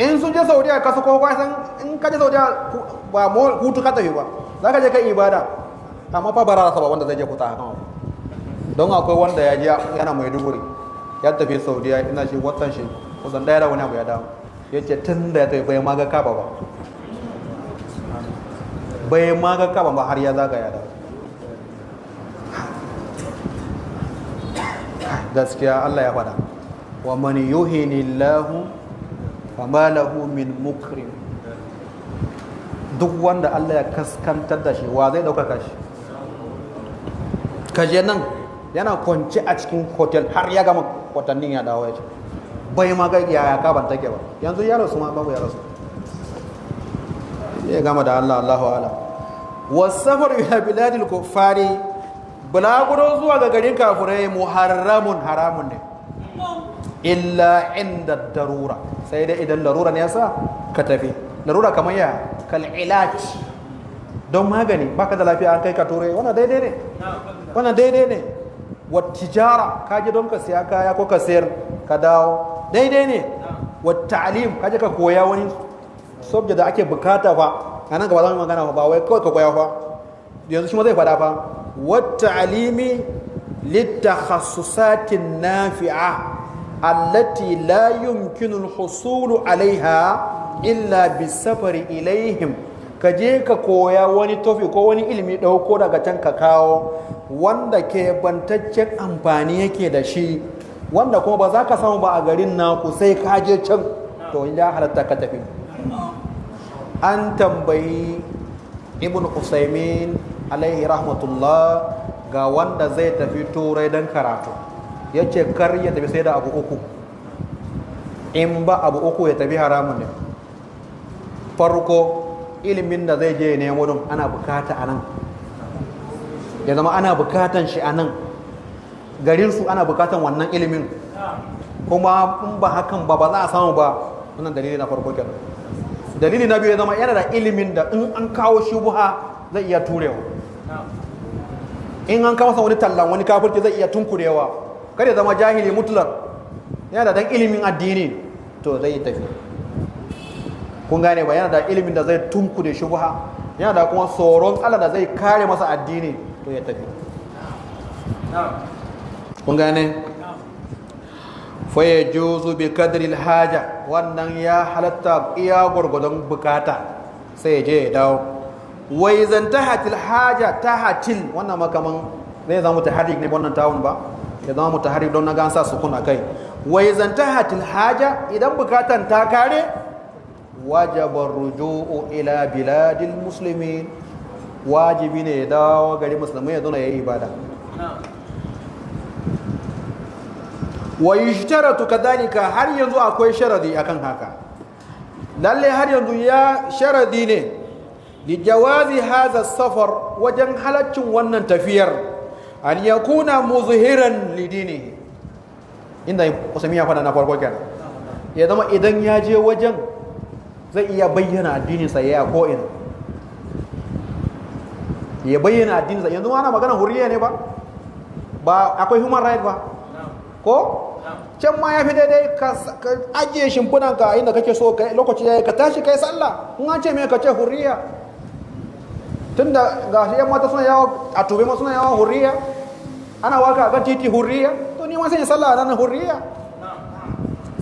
In sun je Saudiya ka su kowa san in ka je Saudiya ba hutu ka tafi ba, za ka je kai ibada, amma fa bara ba wanda zai je kuta haka. Don akwai wanda ya je yana Maiduguri ya tafi Saudiya, ina shi watan shi kusan daya da wani abu ya dawo, ya ce tun da ya tafi bai ma ga Kaba ba, bai ma ga Kaba ba har ya zaga ya dawo. Gaskiya Allah ya faɗa, wa man yuhinillahu fama lahu min mukrim. Duk wanda Allah ya kaskantar da shi, wa zai ɗaukaka shi? Kaje nan yana kwance a cikin hotel har ya gama watannin ya dawo ya ce bai ma ga yaya kaban take ba. Yanzu ya rasu ma babu ya rasu. Ya gama da Allah, Allahu a'lam. Wasafar ila biladil kuffari, bulaguro zuwa ga garin kafurai muharramun, haramun ne, illa inda darura, sai dai idan larura ne yasa ka tafi. Larura kamar ya kal ilaj, don magani, baka da lafiya an kai ka Turai, wannan daidai ne, wannan daidai ne. Wa tijara, ka je don ka siya kaya ko ka sayar ka dawo, daidai ne. Wa ta'lim, ka je ka koya wani subject da ake bukata fa, anan gaba za mu magana fa, ba wai kawai ka koya fa, yanzu shi ma zai fada fa. Wa ta'limi litakhasusati nafi'a allati la yumkinu al-husulu alaiha illa bisafari ilaihim. Ka je ka koya wani tofi ko wani ilimi ɗauko daga can ka kawo, wanda ke bantaccen amfani yake da shi, wanda kuma ba za ka samu ba a garin naku sai ka je can, to ya halatta ka tafi. An tambayi Ibn Usaimin alaihi rahmatullah ga wanda zai tafi Turai don karatu, ya ce kar ya tafi sai da abu uku. In ba abu uku ya tafi haramun ne. Farko, ilimin da zai je nemo don ana bukata a nan, ya zama ana bukatan shi a nan garinsu, ana bukatan wannan ilimin, kuma in ba hakan ba ba za a samu ba. Wannan dalili na farko kenan. Dalili na biyu, ya zama yana da ilimin da in an kawo shubuha zai iya turewa, in an kawo masa wani tallan wani kafirci zai iya tunkurewa. Kada ya zama jahili mutlak, yana da dan ilimin addini to zai tafi. Kun gane ba? Yana da ilimin da zai tunkude shubha, yana da kuma tsoron Allah da zai kare masa addini, to ya tafi. Kun gane? Fa yajuzu bi qadri al-haja, wannan ya halatta iya gurgudun bukata sai ya je ya dawo. Wa idan tahatil haja tahatil, wannan makaman zai zama mutaharrik ne wannan tawun ba, ya zama mutaharrik don na ga an sa sukun akai. Wa idan tahatil haja, idan bukatan ta kare, wajaba ruju'u ila biladil muslimin, wajibi ne ya dawo gari musulmai ya zo ya yi ibada. Wa yushtaratu kadhalika, har yanzu akwai sharadi akan haka. Lalle har yanzu ya sharadi ne li jawazi hadha safar, wajen halaccin wannan tafiyar, an yakuna muzhiran lidinihi. Inda Usaimin ya faɗa na farko kenan, ya zama idan ya je wajen zai iya bayyana addininsa ya ko'ina, ya bayyana addininsa. Yanzu ana magana hurriya ne ba, ba akwai human right ba ko? Can ma ya fi daidai ka ajiye shimfinan ka inda kake so, lokaci ya ka tashi kai sallah. In an ce me ka ce hurriya, tunda ga shi yan mata suna yawo a tube ma suna yawo hurriya, ana waka akan titi hurriya, to ni ma sai sallah a nan hurriya.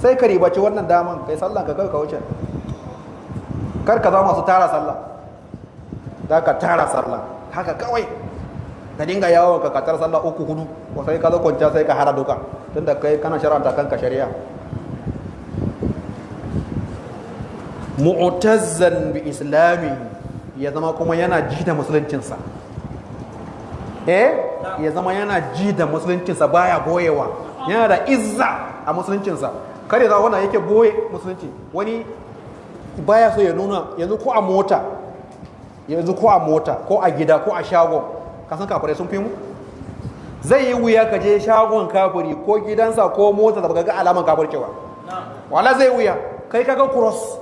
Sai ka ribaci wannan daman kai sallah ka kai ka wuce. Kar ka zama masu tara sallah, za ka tara sallah haka kawai ka dinga yawon ka tara sallah uku hudu, ko sai ka zo kwanciya sai ka hara duka, tunda kai kana shar'anta kanka shari'a. Mu'tazzan bi islami, ya zama kuma yana ji da musuluncinsa. Ya zama yana ji da musuluncinsa, baya boyewa, yana da izza a musuluncinsa. Kare za wannan yake boye musulunci, wani baya so ya nuna. Yanzu ko a mota, yanzu ko a mota, ko a gida, ko a shago, ka san kafirai sun fi mu. Zai yi wuya ka je shagon kafiri ko gidansa ko mota da baka ga alaman kafircewa. Wala zai wuya kai kaga cross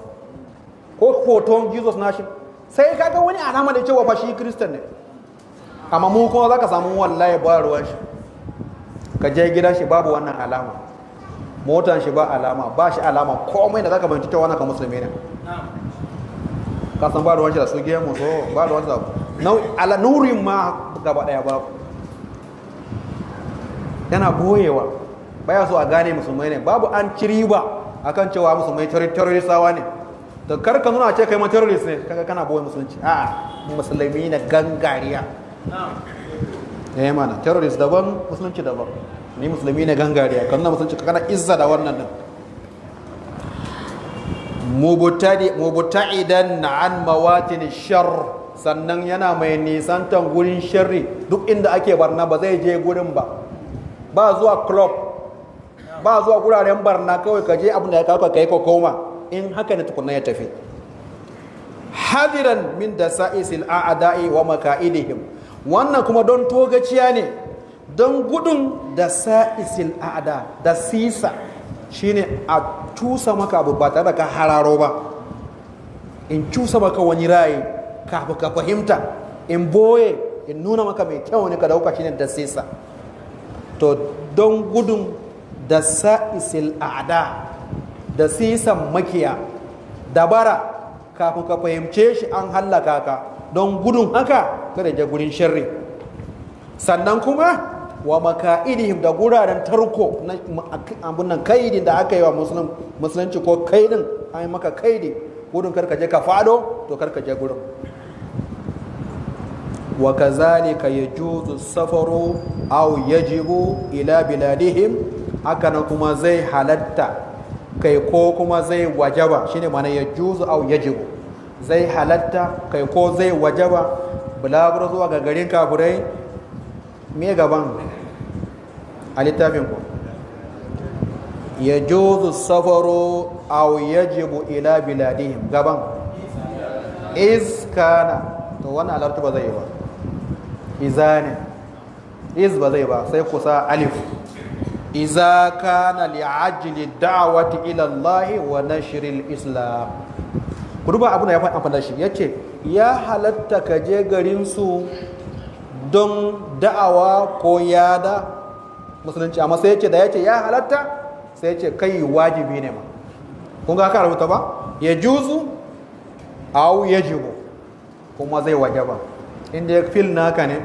ko hoton Jesus nashi, sai kaga wani alama da cewa fa shi Christian ne. Amma mu kuma zaka samu wallahi ba ruwan shi, ka je gidan shi babu wannan alama, motan shi ba alama, ba shi alama komai da zaka bincike wannan ka musulmi ne. Ka san ba ruwan shi da su gemu, so ba ruwan shi da ala nurin ma gaba daya babu. Yana boyewa, baya so a gane musulmai ne. Babu an ci riba akan cewa musulmai terroristawa ne. To kar ka nuna ce kai ma terrorist ne, kaga kana boye musulunci. A'a, musulmi na gangariya. Eh mana, terrorist daban, musulunci daban. Ni musulmi ne gangariya, kan nuna musulunci kana izza da wannan din. Mubta'idan an mawatin shar, sannan yana mai nisantan gurin sharri. Duk inda ake barna ba zai je gurin ba. Ba zuwa club, ba zuwa guraren barna, kawai ka je abin da ya kawo ka yi ko koma. In haka ne tukunna ya tafi. Hadiran min da sa'isil a'ada'i wa maka'idihim, wannan kuma don togaciya ne, don gudun da sa'isil a'ada da sisa, shine a cusa maka abu ba tare da ka hararo ba. In cusa maka wani rayi kafin ka fahimta, in boye, in nuna maka mai kyau ne ka dauka, shine da sisa. To don gudun da sa'isil a'ada da sisan makiya dabara, kafin ka fahimce shi an hallaka ka. Don gudun haka kada je gurin sharri. Sannan kuma wa maka'idihim, da guraren tarko na abun nan, kaidin da aka yi wa musulunci ko kaidin an yi maka kaidi, gudun karka je ka fado, to karka je gurin. Wa kazalika yajuzu safaru aw yajibu ila biladihim, haka nan kuma zai halatta kai ko kuma zai wajaba, shine ma'ana yajuzu aw yajibu, zai halatta kai ko zai wajaba bulaguro zuwa ga garin kafirai. Me gaban a littafin ku? Yajuzu safaru aw yajibu ila biladihim, gaban iz kana, to wannan alartu ba zai yi ba, iza ne, iz ba zai ba, sai kusa alif. Iza kana li'ajli da'wati ila Allah wa nashril islam. Ku duba abin da ya faɗa amfani da shi, yace ya halatta ka je garin su don da'awa ko yada musulunci, amma sai yace da yace ya halatta, sai yace kai wajibi ne ma. Kun ga aka rubuta ba? Ya juzu aw yajibu, kuma zai wajaba. Inda ya fil naka ne,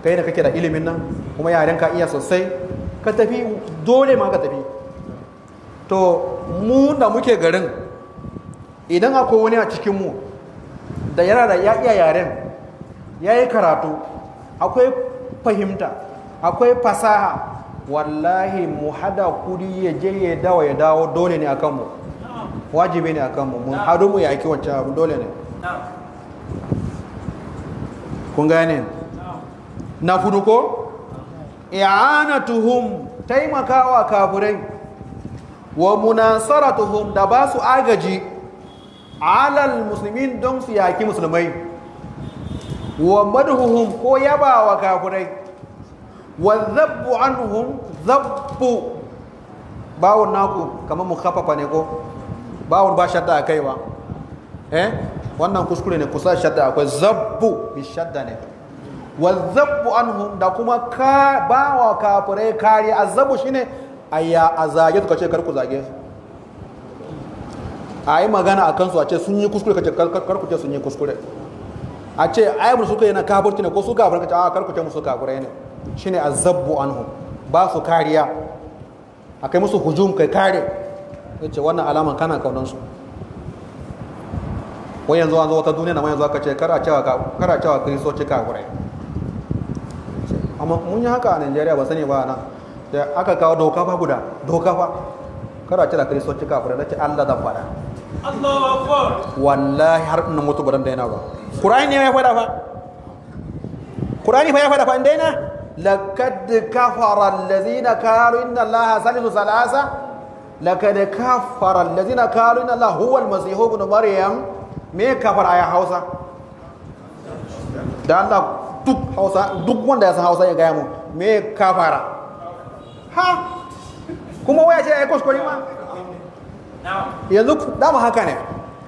kai da kake da ilimin nan kuma yaren ka iya sosai, ka tafi, dole ma ka tafi. To mu da muke garin, idan akwai wani a cikinmu da yana da ya iya yaren, ya yi karatu, akwai fahimta, akwai fasaha, wallahi mu hada kudi ya je ya dawo ya dawo, dole ne a kanmu, wajibi ne a kanmu, mun hadu mu yaki wancan abu, dole ne. Kun gane? Na fudu ko? I'anatuhum, taimakawa kafirai, wa munasaratuhum, da ba su agaji, alal muslimin, don su yaki musulmai, wa madhuhum, ko yabawa kafirai, wa dhabbu anhum, dhabbu bawon naku kamar mukhaffafa ne ko bawon ba shadda akai ba, wannan kuskure ne, kusa shadda akwai zabbu bi shadda ne. Wa dhabbu anhum, da kuma ka bawa kafirai kariya. Azabu shine aya a zage su kace kar ku zage su, a yi magana a kansu a ce sun yi kuskure, kace kar ku ce sun yi kuskure, a ce ai musu suka yi na kafirci ne ko su kafirai, kace a kar ku ce musu kafirai ne, shine azabbu anhum, ba su kariya, akai musu hujum kai kare. Yace wannan alaman kana kaunan su. Wai yanzu an zo wata duniya na mai yanzu aka ce kar a cewa kristoci kafirai. Amma mun yi haka a Najeriya, ba sani ba nan da aka kawo doka fa guda, doka fa kar a cira kristoci kafirai. Na ce Allah zan faɗa. Allahu Akbar. Wallahi har ina mutu ba dan daina ba. Qur'ani ne ya faɗa fa. Qur'ani fa ya faɗa fa in daina. Laqad kafara allazina qalu inna Allaha salisu salasa. Laqad kafara allazina qalu inna Allaha huwa al-masih ibn Maryam. Me kafara aya Hausa? Da Allah duk Hausa, duk wanda ya san Hausa ya gaya mu me kafara. Ha? Kuma waya ce ai kuskure ma. Yanzu dama haka ne,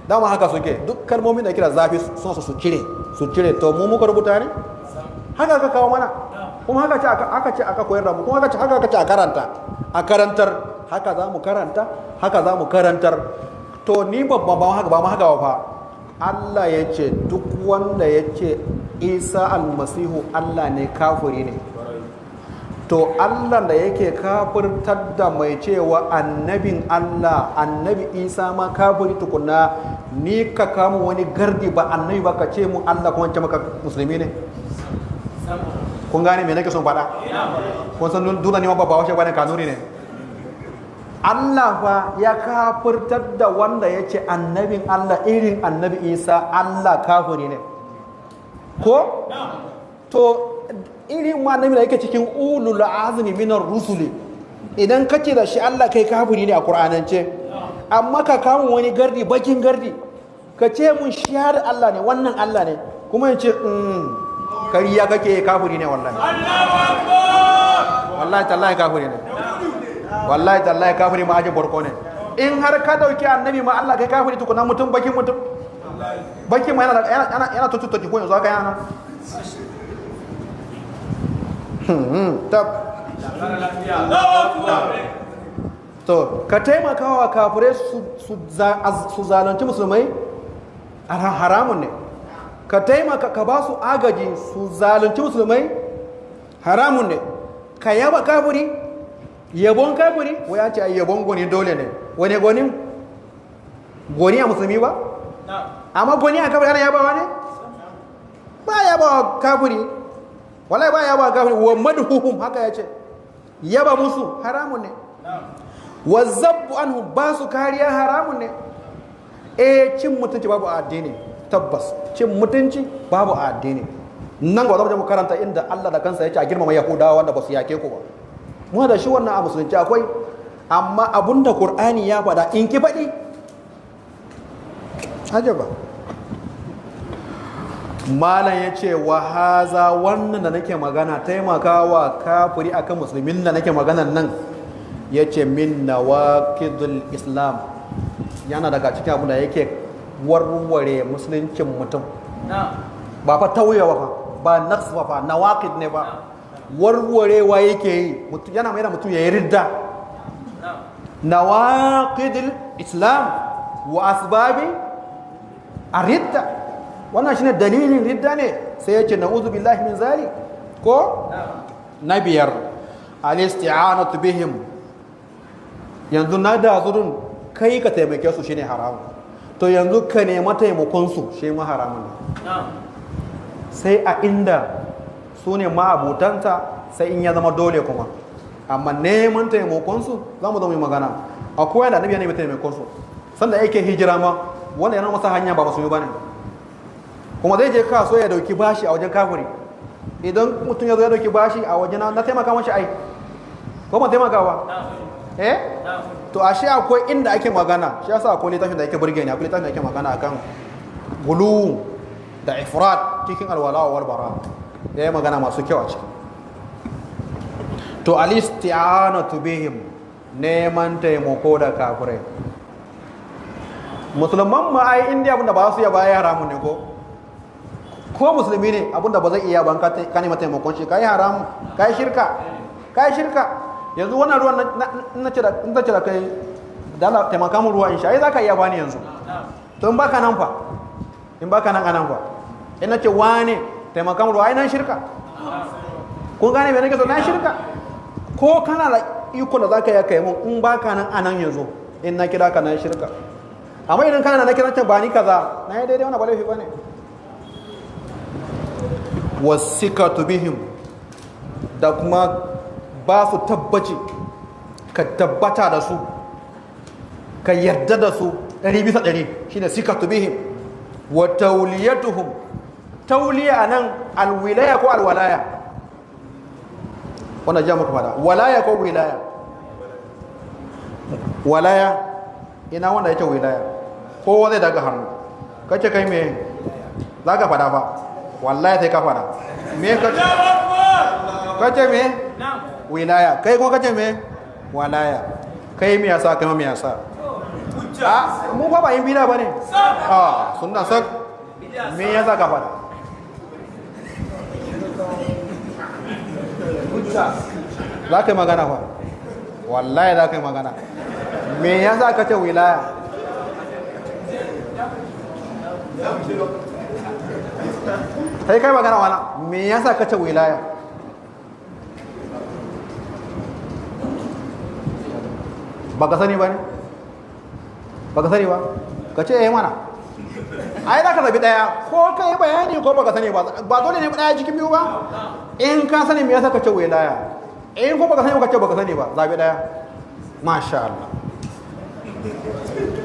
dama haka suke, duk kalmomin da kira zafi suna so su cire, su cire. To mu muka rubuta ne, haka aka kawo mana, kuma haka ce aka ce aka koyar da mu, kuma haka ce haka aka ce a karanta, a karantar, haka za mu karanta, haka za mu karantar. To ni babban ba haka ba ma haka ba fa. Allah ya ce duk wanda ya ce Isa almasihu Allah ne kafiri ne. To Allah da yake kafirtar da mai cewa annabin Allah, annabi Isa ma kafiri tukunna, ni ka kama wani gardi ba annabi ba ka ce mu Allah kuma ce maka musulmi ne. Kun gane me nake son faɗa? Kun san duna ne ma ba washe bane, kanuri ne. Allah fa ya kafirtar da wanda ya ce annabin Allah irin annabi Isa Allah kafiri ne. Ko? To irin ma annabi da yake cikin ulul azmi minar rusuli, idan kace da shi Allah kai kafiri ne a Qur'anance, amma ka kama wani gardi, bakin gardi, ka ce mun shi har Allah ne, wannan Allah ne, kuma in ce kariya kake, kafiri ne wallahi. Allahu Akbar. Wallahi tallahi kafiri ne. Wallahi tallahi kafiri ma ajin barko ne. In har ka dauki annabi ma Allah kai kafiri tukuna, mutum bakin mutum. Bakin ma yana yana yana tututuki ko yanzu haka yana. Tab. Allahu Akbar. To ka taimakawa kafirai su zalunci musulmai haramun ne. Ka taimaka ka ba su agaji su zalunci musulmai haramun ne. Ka yaba kafiri, yabon kafiri, wai ya ce ai yabon gwani dole ne. Wani gwani? Gwani a musulmi ba? Amma gwani a kafiri ana yabawa ne? Ba yabawa kafiri. Wallahi ba yabawa kafiri. Wa madhuhum, haka ya ce. Yaba musu haramun ne. Wa zabbu anhum, ba su kariya haramun ne. Cin mutunci babu addini. Tabbas cin mutunci babu addini. Nan gaba za mu karanta inda Allah da kansa ya ce a girmama Yahudawa wanda ba su yake ku ba. Mu da shi wannan a musulunci akwai, amma abunda Qur'ani ya faɗa in ki faɗi ajaba. Malam ya ce wa haza, wannan da nake magana taimakawa kafiri akan musulmin da nake maganan nan, ya ce min nawaqidul Islam, yana daga cikin abin da yake warware musuluncin mutum. Ba fa tauyewa fa, ba naqs ba fa, nawaqid ne ba, warwarewa yake yi, yana mai da mutum ya yi ridda. Nawaqidul Islam wa asbabi ar-ridda, wannan shine dalilin ridda ne. Sai ya ce na'udhu billahi min zalik. Ko na biyar, al-isti'anatu bihim, yanzu na da zurun kai ka taimake su shine haramun. To yanzu ka nema taimakon su shi ma haramun ne. Sai a inda su ne ma'abutanta, sai in ya zama dole kuma. Amma neman taimakon su za mu zo mu yi magana. Akwai wanda annabi ya nemi taimakon su sanda yake hijira ma, wanda yana masa hanya ba musulmi bane, kuma zai je kasuwa ya dauki bashi a wajen kafiri. Idan mutum ya zo ya dauki bashi a wajen na taimaka mashi ai, ko ban taimaka ba? Eh? To ashe akwai inda ake magana, shi yasa akwai littafin da yake burge ni, akwai littafin da yake magana akan gulu da ifrat cikin alwala wal bara. Ya yi magana masu kyau a ciki. To al-isti'anatu bihim, neman taimako da kafirai. Musulman ma ai indiya abinda ba su iya ba ya haramun ne ko? Ko musulmi ne abinda ba zai iya ba ka nema taimakon shi, ka yi haramun, ka yi shirka, ka yi shirka. Yanzu wannan ruwan na ce da kai dala taimaka mun ruwa in sha, ai za ka iya bani yanzu. To in baka nan fa, in baka nan anan fa, in na ce wane taimaka mun ruwa, ai nan shirka. Kun gane me nake so? Na shirka. Ko kana da iko da zaka iya kai mun, in baka nan anan yanzu, in na kira ka na shirka. Amma idan kana na kira can ba ni kaza, na yi daidai, wannan ba laifi bane. Wasikatu bihim, da kuma ba su tabbaci, ka tabbata da su, ka yarda da su 100% shine sikatu bihim wa tawliyatuhum. Tawliya anan alwilaya ko alwalaya? Wannan ja muka fada, walaya ko wilaya? Walaya. Ina wanda yake wilaya? Kowa zai daga hannu. Kace kai me za ka fada ba? Wallahi sai ka fada. Me kace? Kace me? Wilaya. Kai ko kace me? Walaya. Kai me yasa? Kai me yasa? A mu fa ba yin bida bane. A sunna sak. Me yasa ka fada? Za ka yi magana fa. Wallahi za ka yi magana. Me yasa ka ce wilaya? Sai kai magana wala. Me yasa ka ce wilaya? Ba ka sani ba ne? Ba ka sani ba? Ka ce eh mana. Ai za ka zabi daya, ko ka yi bayani ko ba ka sani ba. Ba dole ne daya cikin biyu ba? In ka sani me yasa ka ce wilaya? In ko ba ka sani ba ka ce ba ka sani ba, zabi daya. Masha Allah.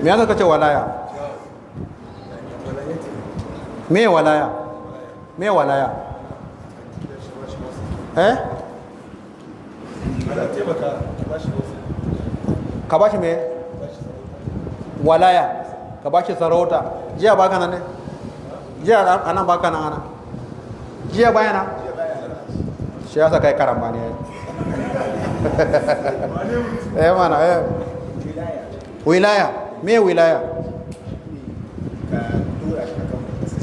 Me yasa ka ce walaya? Me walaya? Me walaya? Eh? Ka bashi me? Walaya. Ka bashi sarauta. Jiya baka nan ne? Jiya anan baka nan ana. Jiya bayana? Shi yasa kai karamba ne. Eh mana eh. Wilaya. Me wilaya?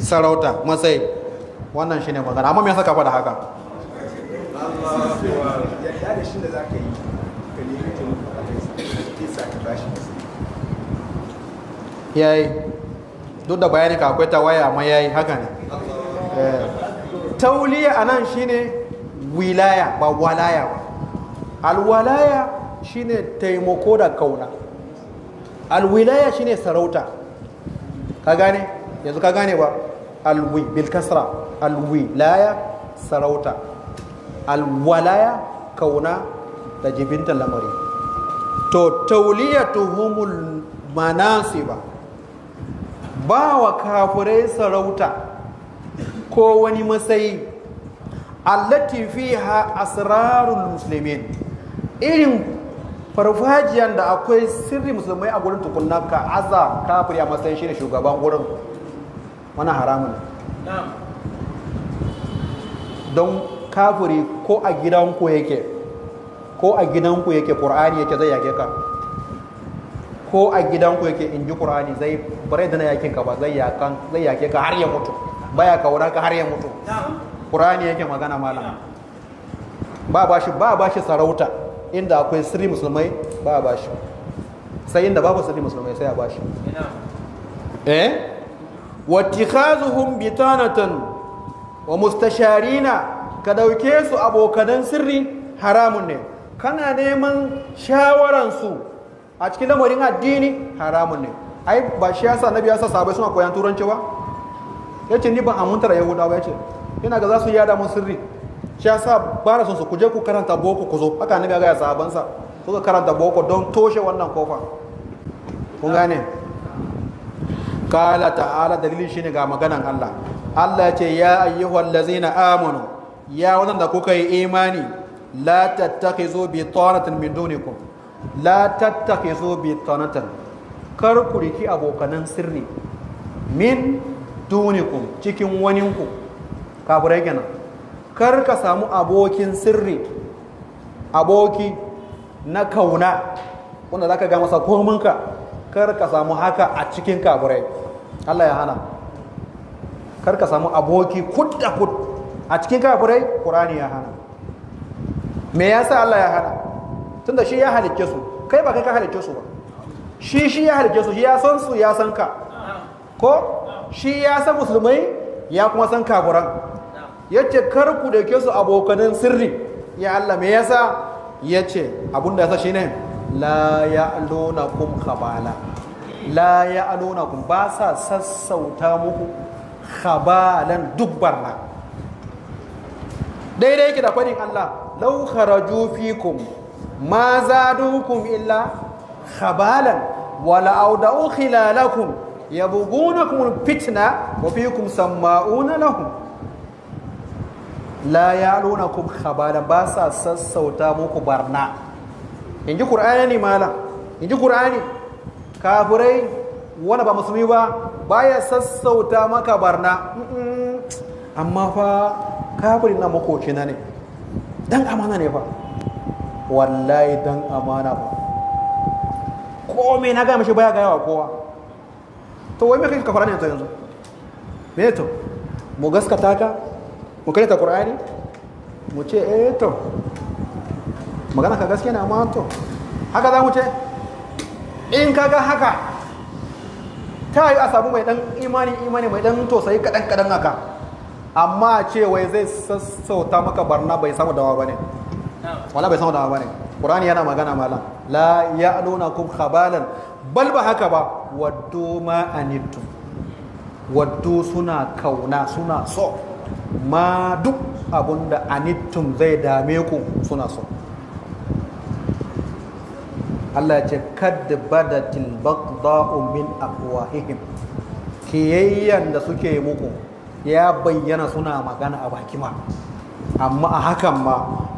Sarauta, matsayi. Wannan shine magana. Amma me yasa ka faɗa haka? Yadda da shi da za ka yi, ka nemi taimako a kai zai sa ka bashi matsayi. Yayi. Duk da bayani ka akwai tawaya amma yayi haka ne. Tauliya anan shine wilaya ba walaya ba. Alwalaya shine taimako da kauna. Alwilaya shine sarauta. Ka gane? Yanzu ka gane ba? Alwi bil kasra, alwilaya sarauta, alwalaya kauna da jibinta lamari. To tauliyatuhumul manasiba, ba wa kafirai sarauta ko wani matsayi, allati fiha asrarul muslimin, irin farfajiyan da akwai sirri musulmai a gurin tukunna ka aza kafiri a matsayin shi ne shugaban gurin, wannan haramun ne. Don kafiri ko a gidanku yake, ko a gidanku yake Qur'ani yake zai yake ka. Ko a gidanku yake in ji Qur'ani zai bare da na yakin ka ba, zai yakan zai yake ka har ya mutu, baya kaura ka har ya mutu. Qur'ani yake magana malam. Ba bashi, ba bashi sarauta inda akwai sirri musulmai ba bashi. Sai inda babu sirri musulmai sai a bashi. Eh? Wattikhazuhum bitanatan wa mustasharina, ka dauke su abokanan sirri haramun ne. Kana neman shawaran su a cikin lamarin addini haramun ne. Ai ba shi yasa Nabi yasa sahabbai suna koyan turanci ba? Yace ni ban aminta da Yahudawa, yace ina ga za su yada mun sirri. Shi yasa ba na son su, kuje ku karanta boko ku zo. Haka Annabi ya ga sahabbansa suka karanta boko don toshe wannan kofa. Kun gane? Kala ta'ala, dalilin shine ga maganan Allah. Allah ya ce ya ayyuhal ladzina amanu, ya wadanda kuka yi imani, la tattakhizu bitanatan min dunikum, la tattakhizu bitanatan, kar ku riki abokanan sirri min dunikum, cikin waninku, kafirai kenan. Kar ka samu abokin sirri, aboki na kauna wanda zaka ga masa kominka, kar ka samu haka a cikin kafirai. Allah ya hana. Kar ka samu aboki kud da kud a cikin kafirai, Qur'ani ya hana. Me yasa Allah ya hana? Tunda shi ya halicce su, kai ba kai ka halicce su ba. Shi ya halicce su, shi ya san su, ya san ka. Ko shi ya san musulmai, ya kuma san kafiran. Yace kar ku dauke su abokanan sirri. Ya Allah me yasa? Yace abunda yasa shine la ya'lunakum khabala. La ya'lunakum, ba sa sassauta muku khabalan dubbarna. Daidai yake da fadin Allah, law kharaju fikum ma zadukum illa khabalan. Wala auda'u khilalakum yabghunakum fitna wa fiikum sama'una lahum la ya'lunakum khabala, ba sa sassauta muku barna. Inji Qur'ani malam, inji Qur'ani. Kafirai wanda ba musulmi ba baya sassauta maka barna. Amma fa kafirin na makocina ne, dan amana ne fa, wallahi dan amana ba, komai na gaya mashi baya gaya wa kowa. To wai me kake kafara ne to yanzu? Me to mu gaskata ka, mu karanta Qur'ani, mu ce eh to magana ka gaskiya ne, amma to haka za mu ce? In kaga haka ta yi a samu mai dan imani mai dan tausayi kadan kadan haka, amma ce wai zai sassauta maka barna bai samu dawa bane, wala bai samu dawa bane. Qur'ani yana magana malam, la ya'lunakum khabalan, bal ba haka ba, waddu ma anittum, waddu suna kauna suna so, ma duk abunda anittum zai dame ku suna so. Allah ya ce kad badatil baghda'u min afwahihim, kiyayyan da suke muku ya bayyana suna magana a baki ma, amma a hakan ma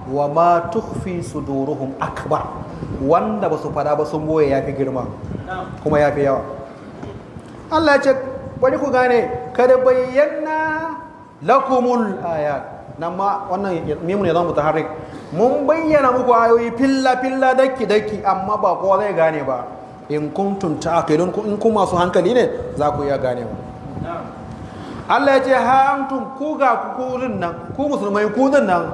wa ma tukhfi suduruhum akbar, wanda ba su fada ba sun boye yafi girma kuma yafi yawa. Allah ya ce bari ku gane kada bayyana lakumul ayat, nan ma wannan mimun ya zama mutaharrik, mun bayyana muku ayoyi filla filla daki daki, amma ba kowa zai gane ba. In kuntum ta'qilun, in kun masu hankali ne za ku iya ganewa. Allah ya ce ha antum, ku ga ku nan, ku musulmai ku nan,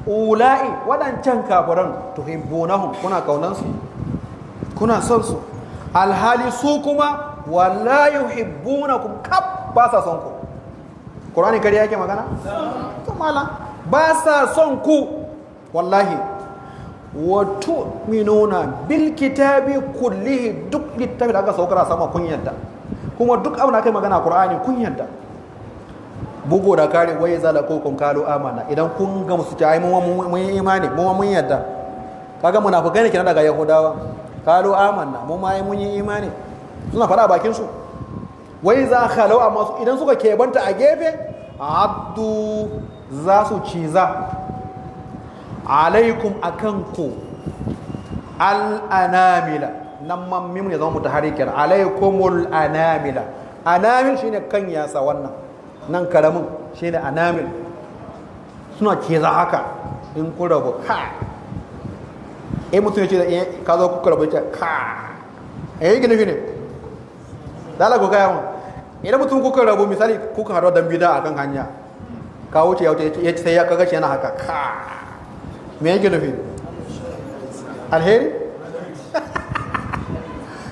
ula'i wadancan kafiran, tuhibbunahum, kuna kaunan su, kuna son su, alhali su kuma wala yuhibbunakum, kaf ba sa son ku. Qur'ani kariya yake magana? To malam, ba sa son ku wallahi. Wa tu'minuna bil kitabi kullihi, duk littafi da aka saukar sama kun yadda, kuma duk abin da aka yi magana Qur'ani kun yadda. Bugu da kare wai zala ko kun kalu amana, idan kun ga musu ta ai mun yi imani, mu mun yadda. Kaga munafikai ne kenan daga Yahudawa, kalu amanna, mu ma mun yi imani, suna fara bakin su. Wai za khalau, amma idan suka kebanta a gefe, abdu za su ciza alaikum akan ku al'anamila, nan ma mimun ya zama mutaharrikar, alaikumul anamila. Anamil shine kan yasa wannan nan karamin shine anamil, suna ciza haka in ku rabu ka eh mutum ya ce ka zo ku rabu ya ce ka eh gini ne dala ku gaya mun, idan mutum kuka rabu misali kuka haɗu dan bida akan hanya, ka wuce ya wuce ya sai ya kaga shi yana haka ka, me yake nufi? Alheri?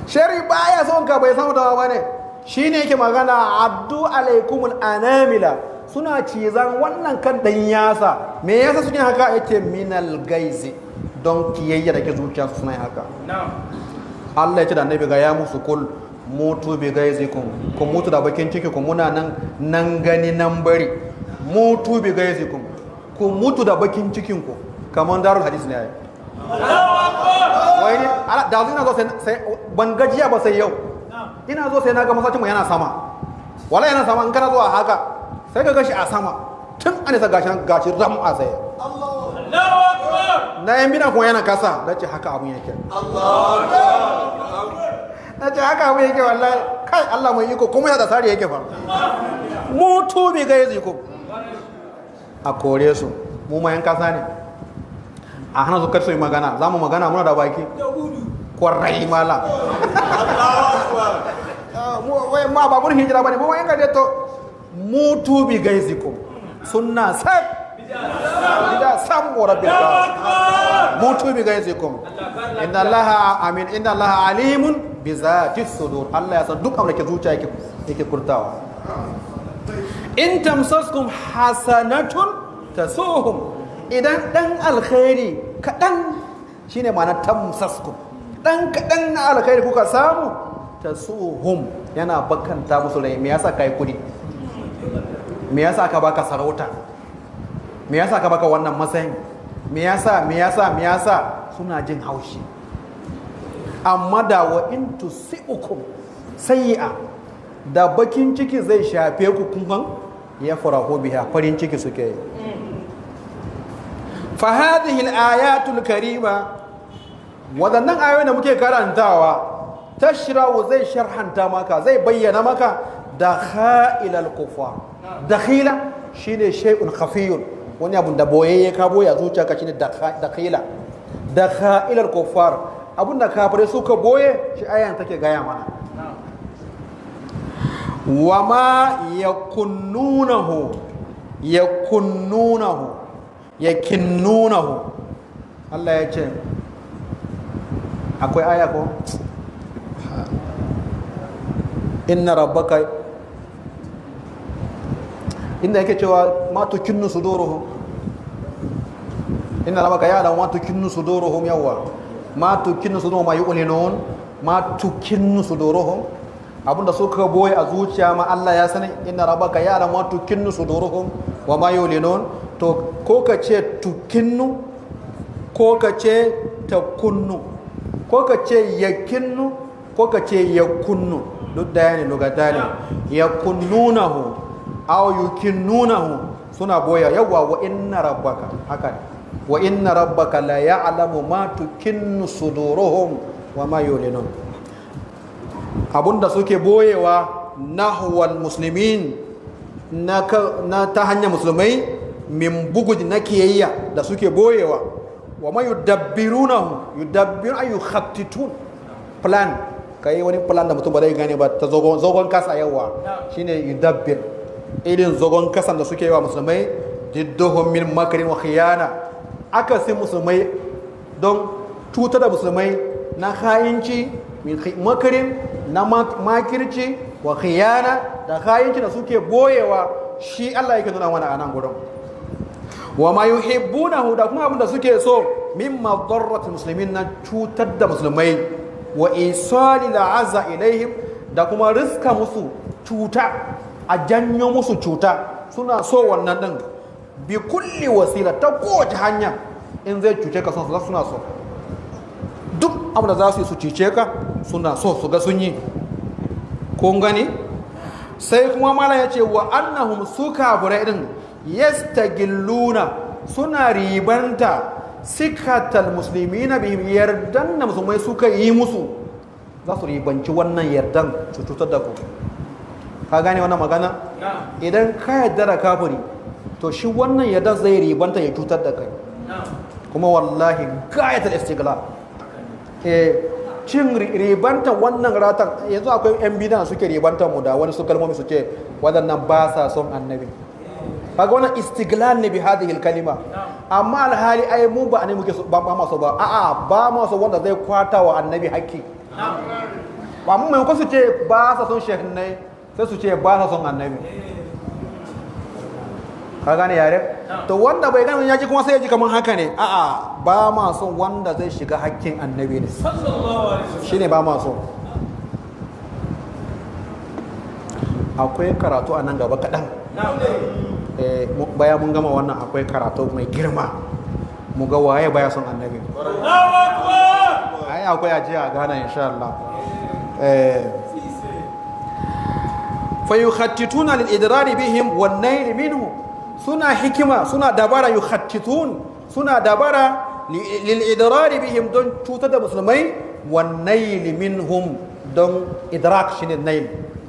Shari baya son ka, bai samu dawa bane. Shine yake magana abdu alaikumul anamila, suna cizan wannan kan dan yasa. Me yasa suke haka? Yake minal gaizi, don kiyayya da ke zuciyarsu suna yin haka. Allah ya ce da annabi ga ya musu kul mutu bi gaizikum, ku mutu da bakin ciki ku, muna nan nan gani nan bari. Mutu bi gaizikum, ku mutu da bakin cikin ku, kamar darul hadis ne ai. Wai ne da ina zo sai ban gajiya ba sai yau. Ina zo sai na ga masallacin mu yana sama. Wallahi yana sama, in kana zuwa haka sai ka gashi a sama. Tun an isa gashi gashi ram a tsaye. Allahu Akbar. Na yan bina kuma yana kasa, nace haka abun yake. Allahu Akbar. Na ce haka abin yake wallahi, kai Allah mai iko kuma yana da tsari yake fa. Mutu bi gaizi ku, a kore su, mu ma yan kasa ne, a hana su kar su yi magana, za mu magana muna da baki kwarai mala. Wai ma ba gurin hijira bane, mu ma yan gaje to mutu bi gaizi ku, sunna sai bida sam wa rabbil kaaba, mutu bi gaizikum inna allaha amin inna allaha alimun bi zati sudur. Allah ya san duk abin da ke zuciya yake kurtawa. In tamsaskum hasanatun tasuhum, idan dan alkhairi kadan, shine ma'ana tamsaskum, dan kadan na alkhairi kuka samu, tasuhum yana bakanta musu rai. Me yasa kai kudi? Me yasa ka baka sarauta? Me yasa ka baka wannan matsayin? Me yasa me yasa me yasa? Suna jin haushi. Amma da wa in tusibukum sayyi'a, da bakin ciki zai shafe ku, kun ya farahu biha, farin ciki suke yi. Fa hadhihi al-ayatul karima, wadannan ayoyin da muke karantawa, tashra'u zai sharhanta maka, zai bayyana maka dakhilal kufar. Dakhila shine shay'un khafiyun, wani abun da boyayye ka boye a zuciyarka shine dakhila. Dakhilal kufar, abun da kafirai suka boye shi ayan take gaya mana. Wa ma yakunnunahu yakunnunahu yakinnunahu. Allah ya ce akwai aya ko inna rabbaka, inda yake cewa ma tukinnu suduruhum, inna rabbaka ya'lamu ma tukinnu suduruhum, yawa ma tukinnu suduruhum ma yu'linun, ma tukinnu suduruhum, abinda suka boye a zuciya ma Allah ya sani. Inna rabbaka ya'lamu ma tukinnu suduruhum wa ma yu'linun. To ko ka ce tukinnu, ko ka ce takunnu, ko ka ce yakinnu, ko ka ce yakunnu, duk daya ne, lugata ne. Yakunnunahu aw yukinnunahu, suna boya. Yawa wa inna rabbaka, haka ne, wa inna rabbaka la ya'lamu ma tukinnu suduruhum wa ma yu'linun. Abunda suke boyewa nahwal muslimin, na ta hanyar musulmai, min buguj na kiyayya da suke boyewa, wa ma yudabbirunahu, yudabbiru ay yukhattitun, plan, kai wani plan da mutum ba zai gane ba, ta zogon kasa, yawa shine yudabbir, irin zogon kasan da suke yi wa musulmai, didduhum min makrin wa khiyana, akasin musulmai don cutar da musulmai na khayinci, min makrin na makirci, wa khiyana da khayinci da suke boyewa, shi Allah yake nuna mana a nan gurin. Wa ma yuhibbunahu, da kuma abin da suke so, mimma darrat muslimin, na cutar da musulmai, wa isali la'aza ilaihim, da kuma riska musu cuta, a janyo musu cuta, suna so wannan din bi kulli wasila, ta kowace hanya in zai cuce ka suna so, duk abin da za su yi su cuce ka suna so su ga sun yi. Kun gani? Sai kuma malam ya ce wa annahum, su kafirai din, yastagilluna, suna ribanta sikatal muslimina bihim, yardan da musulmai suka yi musu, za su ribanci wannan yardan su cutar da ku. Ka gane wannan magana? Idan ka yarda da kafiri, to shi wannan yardan zai ribanta ya cutar da kai. Kuma wallahi gayatul istiglal, cin ribanta wannan ratan. Yanzu akwai yan bidan suke ribanta mu da wani su kalmomi su ce waɗannan ba sa son annabi. Kaga wannan istiglal ne bi hadhihi kalima. Amma alhali ai mu ba annabi muke so, ba ma so ba, a'a ba ma so wanda zai kwata wa annabi hakki. Ba mu mai ko su ce ba sa son shehnai, sai su ce ba sa son annabi. Ka gane yare? To wanda bai gane ya ji kuma sai ya ji kamar haka ne. A'a ba ma son wanda zai shiga hakkin annabi ne, shine ba ma so. Akwai karatu a nan gaba kaɗan. Baya mun gama wannan akwai karatu mai girma, mu ga waye baya son annabi. Ai akwai ajiya a Ghana insha Allah. Fa yukhattituna lil idrari bihim wan nail minhu, suna hikima, suna dabara, yukhattitun, suna dabara lil idrari bihim, don cutar da musulmai, wan nail minhum, don idrak shine nail,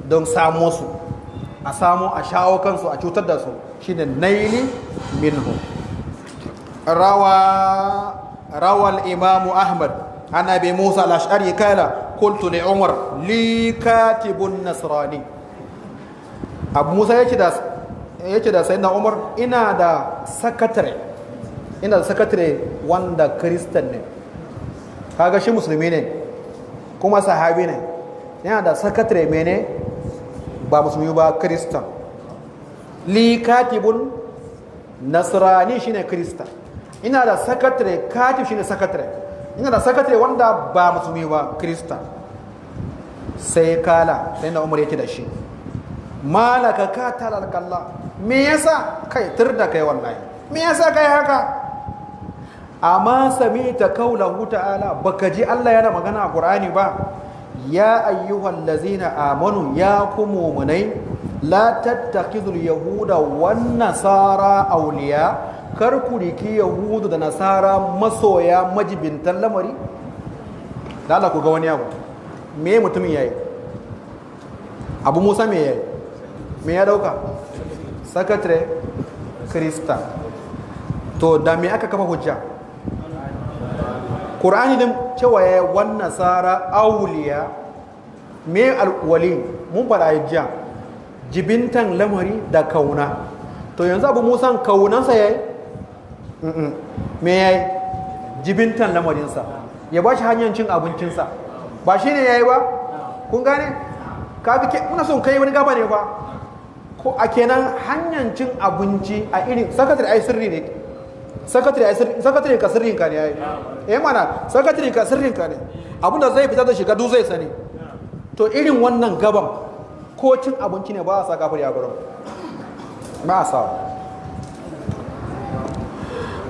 don samo su, a samu a shawo kansu, a cutar da su, shine naili minhum. Rawa al-imam Ahmad an Abi Musa al-Ash'ari kala qultu li Umar li katibun nasrani. Abu Musa yace da sayyidina Umar, ina da sakatare, ina da sakatare wanda Kristan ne. Kaga shi musulmi ne kuma sahabi ne, yana da sakatare mene ba musulmi ba, Kristan. Li katibun nasrani shine Krista. Ina da sakatare, katib shine sakatare. Ina da sakatare wanda ba musulmi ba, Krista. Sai kala sai na Umar yake da shi, malaka katalal kalla, me yasa kai tur da kai wallahi, me yasa kai haka? Amma sami'ta qawlahu ta'ala, baka ji Allah yana magana a Qur'ani ba? Ya ayyuhal ladzina amanu, ya ku mu'minai, la tattakhidul yahuda wan nasara awliya, kar ku riki yahudu da nasara masoya majibintan lamari. Da Allah ku ga wani abu, me mutumin yayi? Abu Musa me yayi? Me ya dauka? Sakatare Krista. To da me aka kafa hujja? Qur'ani din cewa yayi wan nasara awliya. Me alwali? Mun fara jiya, jibintan lamari da kauna. To yanzu Abu Musa kaunansa yayi? Me yayi? Jibintan lamarinsa, ya ba shi hanyar cin abincinsa, ba shi ne yayi ba? Kun gane? Muna son kai wani gaba ne ba ko a kenan hanyar cin abinci a irin sakatare ai sirri ne. Sakatare ai sirri, sakatare ka sirrin ka ne yayi. Eh mana, sakatare ka sirrin ka ne, abinda zai fita da shiga duk zai sani. To irin wannan gaban ko cin abinci ne ba a sa kafir ya gurin, ba a sa.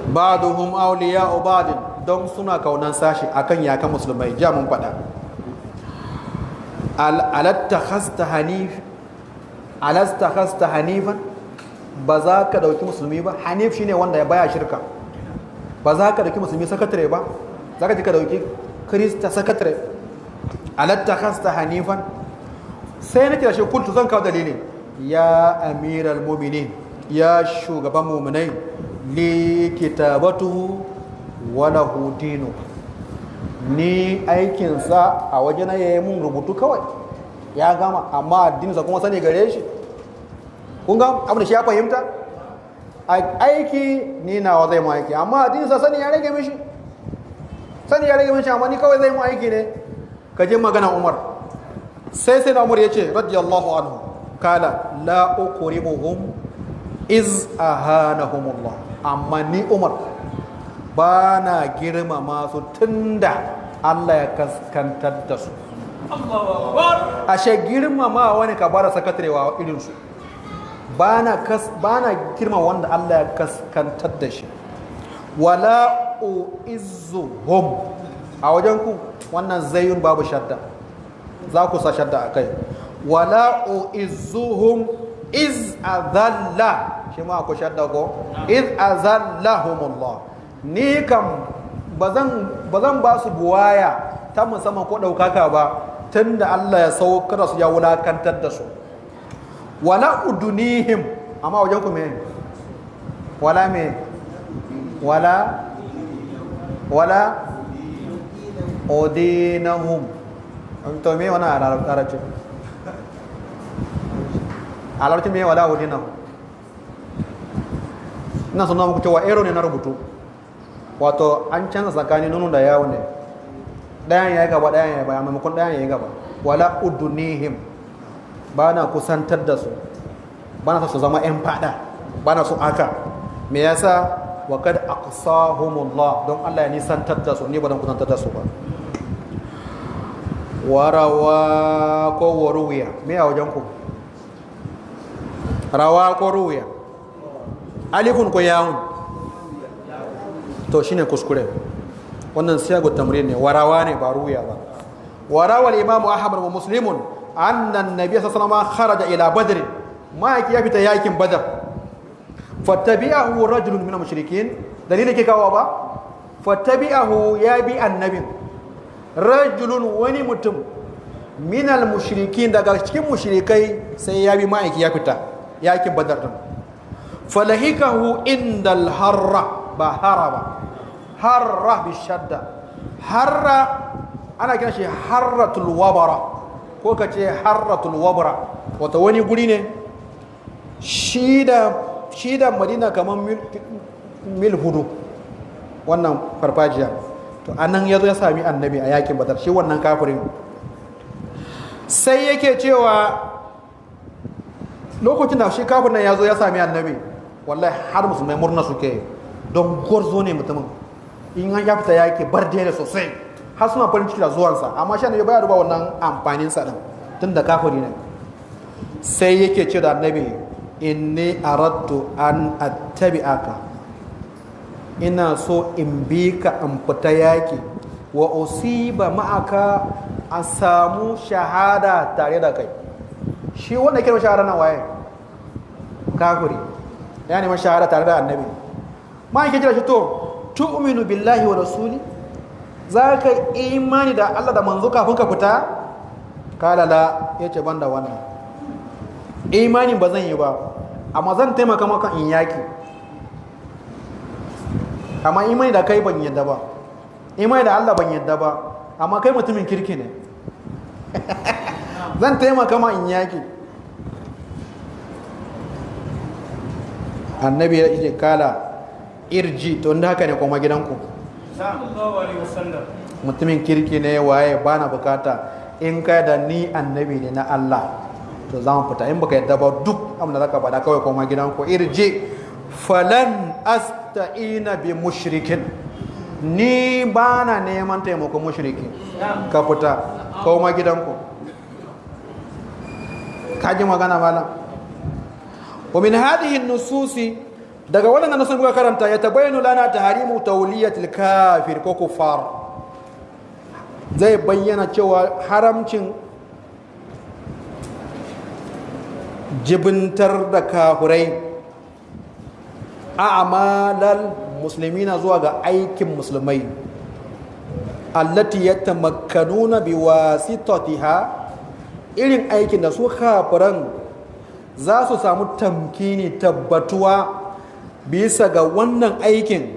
Ba'duhum awliya'u ba'd, don suna kaunan sashi akan yakan musulmai. Ja mun faɗa. Alastakhasta hanifan, ba za ka dauki musulmi ba. Hanif shine wanda ya baya shirka. Ba za ka dauki musulmi sakatare ba, za ka ji ka dauki krista sakatare. Alastakhasta hanifan, sai nake da shi kultu, zan kawo dalilin. Ya amiral mu'minin, ya shugaban mu'minai, li kitabatuhu wa lahu dinu. Ni aikinsa a waje na yayi mun rubutu kawai ya gama, amma addininsa kuma sani gare shi. Kun ga abin da shi ya fahimta? Aiki ni nawa zai mu aiki, amma addininsa sani ya rage mishi, sani ya rage mishi, amma ni kawai zai mu aiki ne. Ka je magana Umar. Sai na Umar ya ce radiyallahu anhu, kala la ukrimuhum iz ahanahumullah. Amma ni Umar ba na girmama su tunda Allah ya kaskantar da su. Ashe girmama wani ka bada sakatarewa irinsu. Ba na girma wanda Allah ya kaskantar da shi. Wala uizzuhum, a wajen ku wannan zayun babu shadda, za ku sa shadda a kai. Wala uizzuhum iz azalla, shi ma akwai shadda ko? Iz azallahumullah. Ni kam ba zan ba su buwaya ta musamman ko ɗaukaka ba tunda Allah ya saukar su ya wulakantar da su. Wala udunihim, amma wajen ku me? Wala me? Wala wala udinahum. To me wannan a larabci? A larabci me wala udinahum? Ina son muku cewa ero ne na rubutu. Wato an canza tsakanin nunu da yawo ne, ɗayan ya yi gaba ɗayan ya yi baya, maimakon ɗayan ya yi gaba. Wala udunihim, ba na kusantar da su, ba na su zama 'yan fada, ba na su aka. Me yasa? Wa kad aqsahumullah, don Allah ya nisantar da su, ni ba don kusantar da su ba. Warawa ko waruwiya, me a wajen ku? Rawa ko ruwiya, alifun ko yawun? To shine kuskure. Wannan siyagu tamrin ne, warawa ne ba ruwiya ba. Warawa al-imamu Ahmad wa Muslimun anna an-nabiy sallallahu alaihi wasallam kharaja ila Badr, ma yake ya fita yakin Badr. Fattabi'ahu rajulun min al-mushrikin, dalilin ke kawo ba? Fattabi'ahu, ya bi annabin, rajulun wani mutum min al-mushrikin, daga cikin mushrikai, sai ya bi ma'aiki ya fita yakin Badr din. Falahikahu indal harra, ba hara ba, harra bi shadda. Harra ana kiran shi harratul wabara, ko ka ce harratul wabara, wato wani guri ne shi da Madina kamar mil 4 wannan farfajiya. To anan yazo ya sami annabi a yakin Badar, shi wannan kafirin. Sai yake cewa lokacin da shi kafirin nan yazo ya sami annabi, wallahi har musulmai murna suke, don gwarzo ne mutumin. In an ya fita yaki barde ne sosai, har suna farin ciki da zuwansa, amma shi annabi baya duba wannan amfanin sa din, tun da kafiri ne. Sai yake ce da annabi, inni aradtu an attabi'aka, Ina so in bi ka in fita yaki, wa usiba ma'aka, a samu shahada tare da kai. Shi wanda ke shahada nan waye? Kafiri ya neman shahada tare da annabi. Ma yake jira shi, to tu'minu billahi wa rasuli, za ka imani da Allah da manzo kafin ka fita? Kala la, yace banda wannan imani ba zan yi ba, amma zan taimaka maka in yaki. Amma imani da kai ban yadda ba, imani da Allah ban yadda ba, amma kai mutumin kirki ne, zan taimaka ma in yaki. Annabi ya ce kala irji, to inda haka ne koma gidanku. Mutumin kirki ne waye, bana bukata in kai da ni annabi ne na Allah, to za mu fita. In baka yadda ba duk abin da zaka faɗa kawai koma gidanku. Irji falan asta'ina bi mushrikin, ni bana neman taimakon mushriki, ka fita koma gidanku. Ka ji magana malam. Wa min hadhihi an-nususi, daga wannan nasun muka karanta, ya tabayyanu lana tahrimu tawliyatil kafir ko kufar, zai bayyana cewa haramcin jibintar da kafirai a'malal muslimina zuwa ga aikin musulmai, allati yatamakkanuna biwasitatiha, irin aikin da su kafiran za su samu tamkini tabbatuwa bisa ga wannan aikin,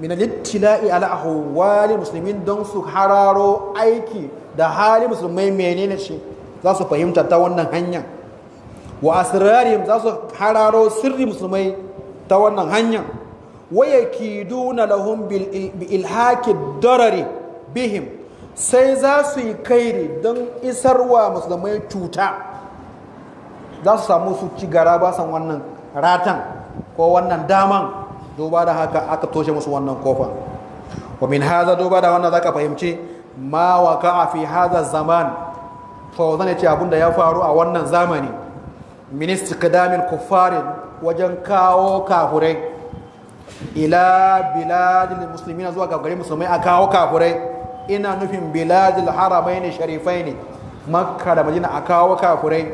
min al-ittila'i ala ahwali muslimin, don su hararo aiki da hali musulmai menene shi, za su fahimta ta wannan hanya. Wa asrarihim, za su hararo sirri musulmai ta wannan hanya. Wa yakiduna lahum bil ilhaqi darari bihim, sai za su yi kairi don isarwa musulmai cuta, za su samu su ci gara ba san wannan ratan ko wannan daman. Duba da haka aka toshe musu wannan kofa. Wa min hadha, duba da wannan zaka fahimci ma waqa'a fi hadha zaman, fa zan ce abinda ya faru a wannan zamani, min istiqdamil kuffari, wajen kawo kafurai ila biladil muslimina, zuwa ga garin musulmai a kawo kafurai. Ina nufin biladil haramaini sharifaini, Makka da Madina, a kawo kafurai.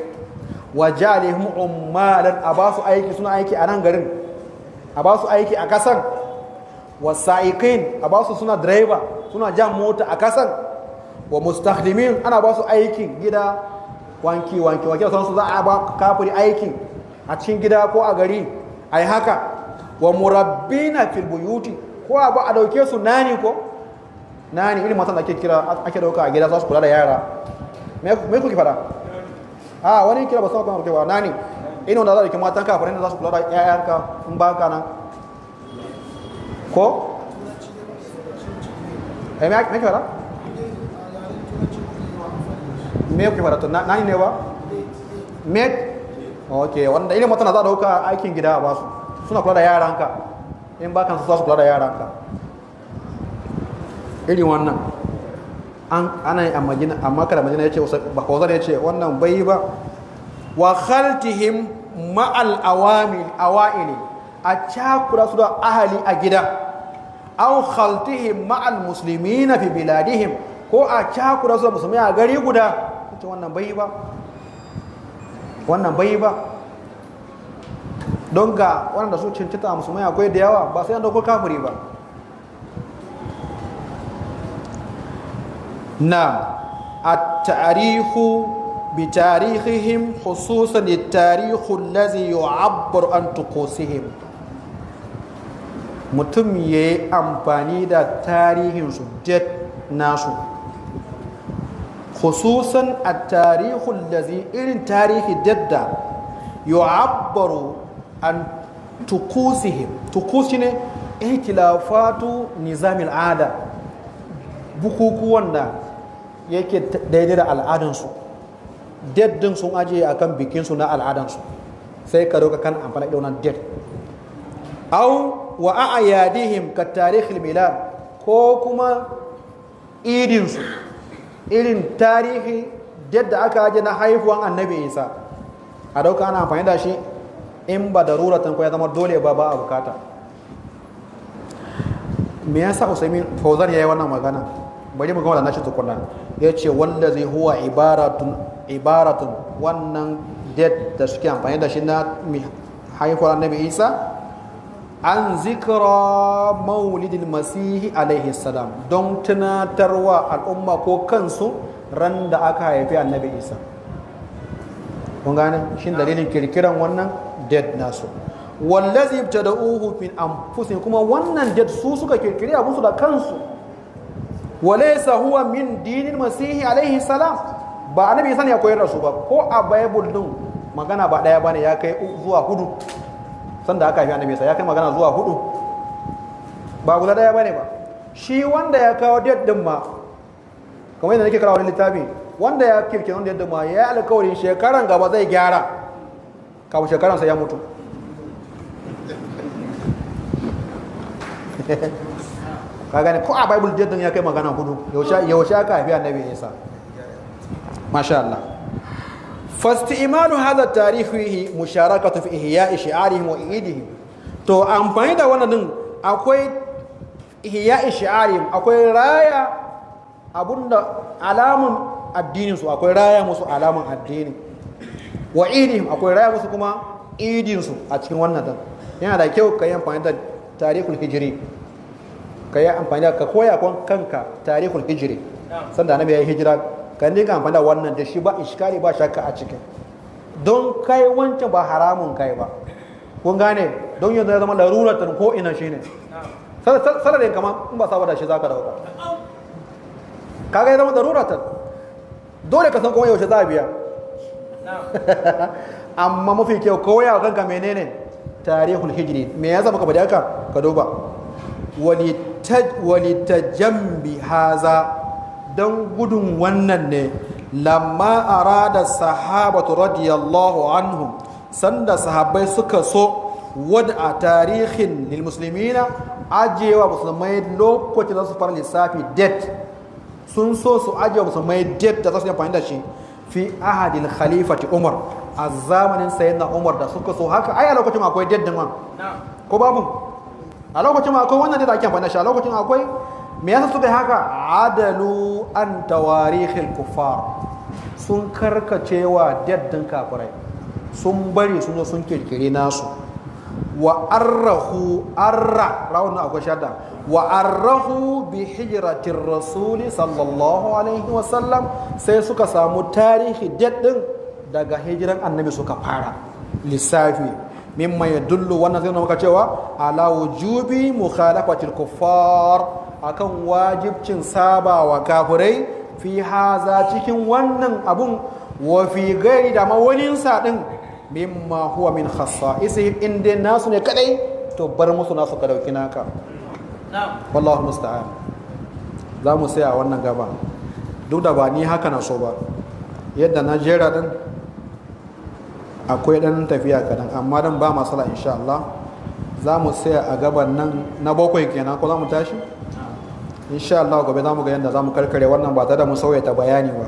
Wa jalihum ummalan, a ba su aiki, suna aiki a nan garin, a ba su aiki a kasan. Wa sa'iqin, a ba su suna driver, suna jan mota a kasan. Wa mustakhdimin, ana ba su aikin gida, wanki wanki wanki da sauransu, za a ba kafiri aikin a cikin gida ko a gari ai haka. Wa murabbina fil buyuti, ko a ba a dauke su nani, ko nani irin matan da ake kira ake dauka a gida za su kula da yara. Me kuke fada? A wani kira ba san kuma kuke ba nani, ina wanda za a dauki matan kafirai da za su kula da yayanka in ba ka nan ko eh me ke fada? Me kuke fada to nani ne ba me? Okay, wanda irin matan da za a dauka aikin gida ba su suna kula da yaranka in ba kansu za su kula da yaranka. Irin wannan ana yi a Madina, amma kada Madina ya ce ba ko zan ya ce wannan bai ba. Wa khaltihim ma'al awamil awaili, a cakura su da ahali a gida, aw khaltihim ma'al muslimina fi biladihim, ko a cakura su da musulmai a gari guda. Ce wannan bai ba, wannan bai ba. Don ga waɗanda su cancanta a musulmai akwai da yawa, ba sai an dauko kafiri ba. Na at-tarihu bi tarihihim, khususan at-tarihu allazi yu'abbar an tuqusihim. Mutum yayi amfani da tarihin su, date nasu, khususan at-tarihu allazi, irin tarihi dadda yu'abbaru an tuqusihim. Tuqus shine ihtilafatu nizamil ada, bukukuwan da yake daidai da al'adansu, daddin sun ajiye akan bikinsu na al'adansu, sai ka roka kan amfani da wannan date. Au wa a'yadihim ka tarihil milad, ko kuma idinsu, irin tarihi da aka ajiye na haihuwan Annabi Isa, a dauka ana amfani da shi in ba daruratan ko ya zama dole ba, ba a bukata. Me yasa Usaimin Fauzan yayi wannan magana? Bari mu gama da nashi tukuna. Yace wallazi huwa ibaratun ibaratun, wannan date da suke amfani da shi na haihuwar Annabi Isa, an zikra maulidil masihi alaihi salam, don tunatarwa al'umma ko kansu ran da aka haifi Annabi Isa. Kun gane shin dalilin kirkiran wannan date nasu? Wallazi ibtada'uhu min anfusihim, kuma wannan date su suka kirkiri abun su da kansu. Walaysa huwa min dinil masihi alaihi salam, ba Annabi Isa ne ya koyar da su ba. Ko a Bible din magana ba daya bane, ya kai zuwa hudu sanda aka haifi Annabi Isa, ya kai magana zuwa hudu, ba guda daya bane ba. Shi wanda ya kawo date din ma, kamar yadda nake karawa wani littafi, wanda ya kirkiri wanda yadda ma ya yi alkawarin shekaran gaba zai gyara, kafin shekaran sai ya mutu. Ka gane ko a Bible date din ya kai magana hudu, yaushe aka haifi Annabi Isa. Masha Allah. Fasti'malu hadha at-tarikh fihi musharakatu fi ihya'i shi'arihim wa idihim. To amfani da wannan din akwai ihya'i shi'arihim, akwai raya abunda alamun addinin su, akwai raya musu alamun addini, wa idihim, akwai raya musu kuma idin su a cikin wannan din. Yana da kyau ka yi amfani da tarihul hijri, ka yi amfani da ka koya kanka tarihul hijri, sanda Annabi ya yi hijira, ka dinga amfani da wannan da shi, ba iskali ba shakka a cikin. Don kai wancan ba haramun kai ba, kun gane? Don yanzu ya zama laruratan ko ina shine sararin, kama in ba saba da shi zaka dauka, kaga ya zama daruratan, dole ka san kuma yaushe za a biya. Amma mafi kyau koya wa kanka menene tarihul hijri. Me yasa muka faɗi haka? Ka duba walitajambi haza, don gudun wannan ne, lamma arada sahabatu radiyallahu anhum, sanda sahabbai suka so wad'a tarihin lil muslimina, ajewa musulmai lokacin da su fara lissafi date, sun so su ajiye musulmai date da za su yi amfani da shi fi ahadil khalifati Umar, a zamanin sayyidina Umar da suka so haka. Ai a lokacin akwai date din ma, ko babu? A lokacin akwai wannan da ake amfani da shi, a lokacin akwai. Me yasa suka yi haka? Adalu an tawarihil kuffar, sun karkacewa date din kafirai, sun bari sun zo sun kirkire nasu. Wa arrahu arra rawun akwai shadda, wa arrahu bi hijratir rasuli sallallahu alaihi wasallam, sai suka samu tarihi date din daga hijiran Annabi suka fara lissafi. Mimma yadullu, wannan zai nuna maka cewa ala wujubi mukhalafatil kuffar, akan wajibcin sabawa kafirai fi haza, cikin wannan abun, wa fi gairi da ma waninsa din, mimma huwa min khasa'isihim, in dai nasu ne kadai to bar musu nasu ka dauki naka. Wallahu musta'an. Za mu tsaya a wannan gaba, duk da ba ni haka na so ba, yadda na jera din akwai dan tafiya kadan, amma dan ba masala insha Allah. Za mu tsaya a gaban nan na bakwai kenan, ko za mu tashi insha Allah gobe za mu ga yadda za mu karkare wannan ba tare da mu sauya ta bayani ba.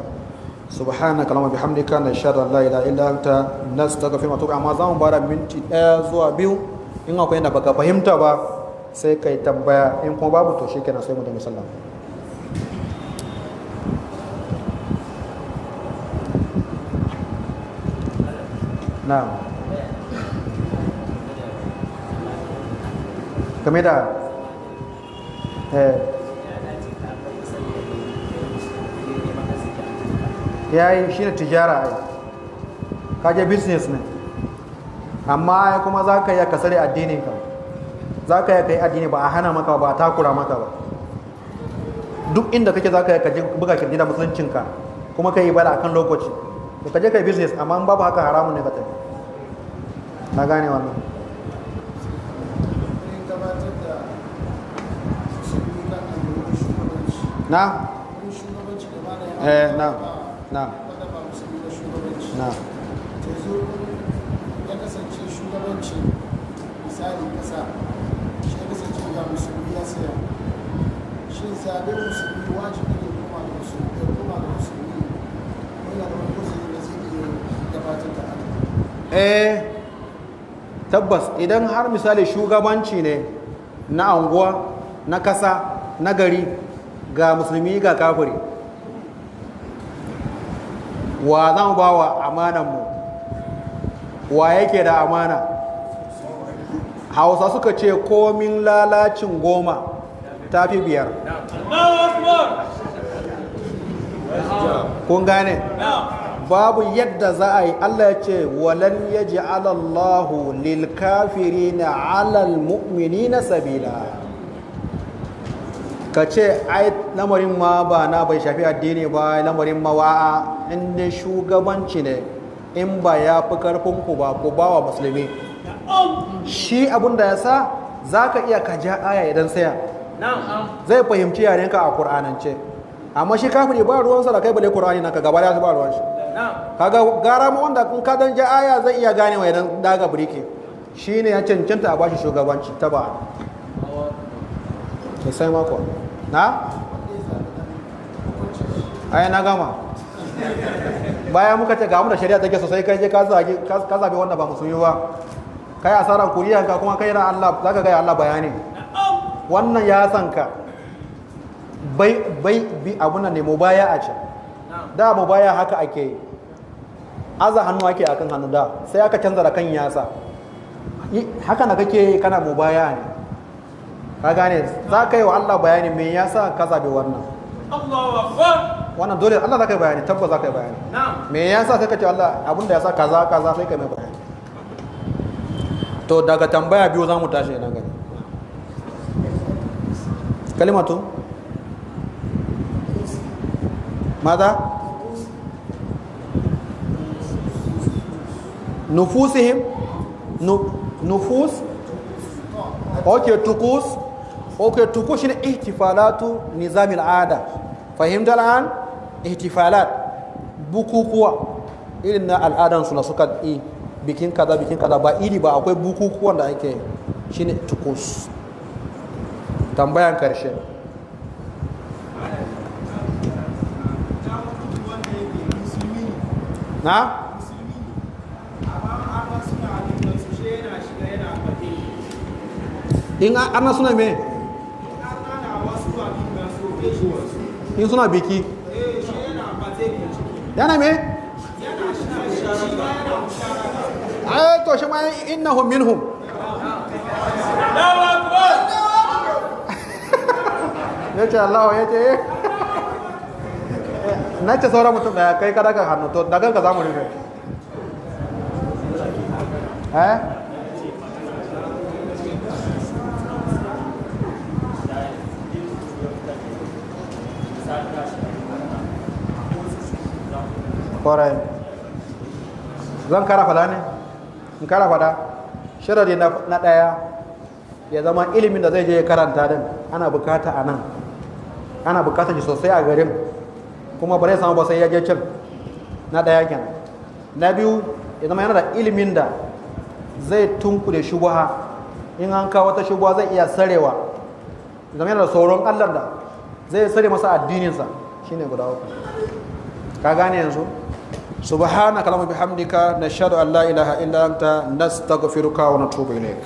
Subhanaka allahumma bihamdika, nashhadu an la ilaha illa anta, nastaghfiruka wa natubu. Amma za mu bara minti 1 zuwa 2, in akwai yadda baka fahimta ba sai kai tambaya, in kuma babu to shikenan sai mu da musallama. Na'am. Game da yayi shi ne tijara, ai kaje business ne, amma ai kuma za ka iya ka sare addinin ka, za ka iya ka yi addini ba a hana maka ba, a takura maka ba. Duk inda kake za ka iya ka je buga kirji da musuluncinka kuma ka yi ibada akan lokaci, to ka je ka yi business, amma in babu haka haramun ne ka tafi. Na gane wannan. Gabatar da musulmi kan al'ummar shugabanci. Na? Wurin shugabanci gaba da Eh, na. Na. Wanda ba musulmi ba shugabanci. Na. To zo ya kasance shugabanci misali kasa shi ya kasance ga musulmi ya saya. Shin zaben musulmi wajibi ne kuma ga musulmi ya koma ga musulmi ko yana da wani uzuri da zai iya gabatar da haka? Eh, tabbas idan har misali shugabanci ne na anguwa Na kasa, na gari, ga musulmi ga kafiri, wa zan ba wa amananmu? Wa yake da amana? Hausa suka ce komin lalacin goma ta fi biyar. Kun gane? Babu yadda za a yi. Allah ya ce walan yaj'al Allahu lil kafirina 'alal mu'minina sabila. Ka ce ai lamarin ma ba na bai shafi addini ba, lamarin ma wa'a inda shugabanci ne, in ba ya fi karfin ku ba, ku ba wa musulmi. Shi abin da ya sa za ka iya ka ja aya idan saya zai fahimci yarenka a Kur'anance, amma shi kafiri ba ruwansa da kai, bale Kur'ani naka gaba da ba ruwan shi. Kaga gara ma wanda in ka dan ja aya zai iya ganewa idan daga birki, shine ya cancanta a bashi shugabanci ta ba sosai mako na ai na gama. Bayan muka ce ga mu da shari'a take sosai, kai je ka zabi wanda ba musulmi ba, kai asaran kuriyanka kuma kai na Allah zaka ga Allah bayani. Wannan ya san ka bai bi abuna ne mubaya a ce da mubaya haka ake yi, aza hannu ake akan hannu da sai aka canza da kan yasa haka na kake kana mubaya ne. Ka gane? Za ka yi wa Allah bayani me yasa ka zabi wannan. Allahu Akbar. Wannan dole Allah za ka yi bayani, tabbas za ka yi bayani. Me yasa sai ka ce Allah abinda yasa kaza kaza, sai ka mai bayani. To daga tambaya biyu za mu tashi nan gani. Kalimatu ماذا؟ نفوسهم، نفوس، okay طقوس، okay طقوس shine ihtifalatu nizam al'ada. Fahimta al'an? Ihtifalat bukukuwa irin na al'adan su na suka yi bikin kaza bikin kaza, ba iri ba, akwai bukukuwan da ake shine tukus. Tambayan karshe. Na? In ana suna me? In suna biki? Yana me? Ai to shi ma innahum minhum. Allahu Akbar. Yace Allah yace na ce sauran mutum daya, kai ka daga hannu, to daga ka zamu rufe. Eh? Kwarai. Zan kara fada ne? In kara fada, sharadi na daya ya zama ilimin da zai je ya karanta din ana bukata a nan, ana bukata shi sosai a garin, kuma ba zai samu ba sai ya je can. Na daya kenan. Na biyu ya zama yana da ilimin da zai tunkure shubuha, in an kawo wata shubuha zai iya sarewa, ya zama yana da tsoron Allah da zai sare masa addininsa. Shine guda uku. Ka gane yanzu? Subhanaka allahumma bihamdika, nashhadu an la ilaha illa anta, nastaghfiruka wa natubu ilaik.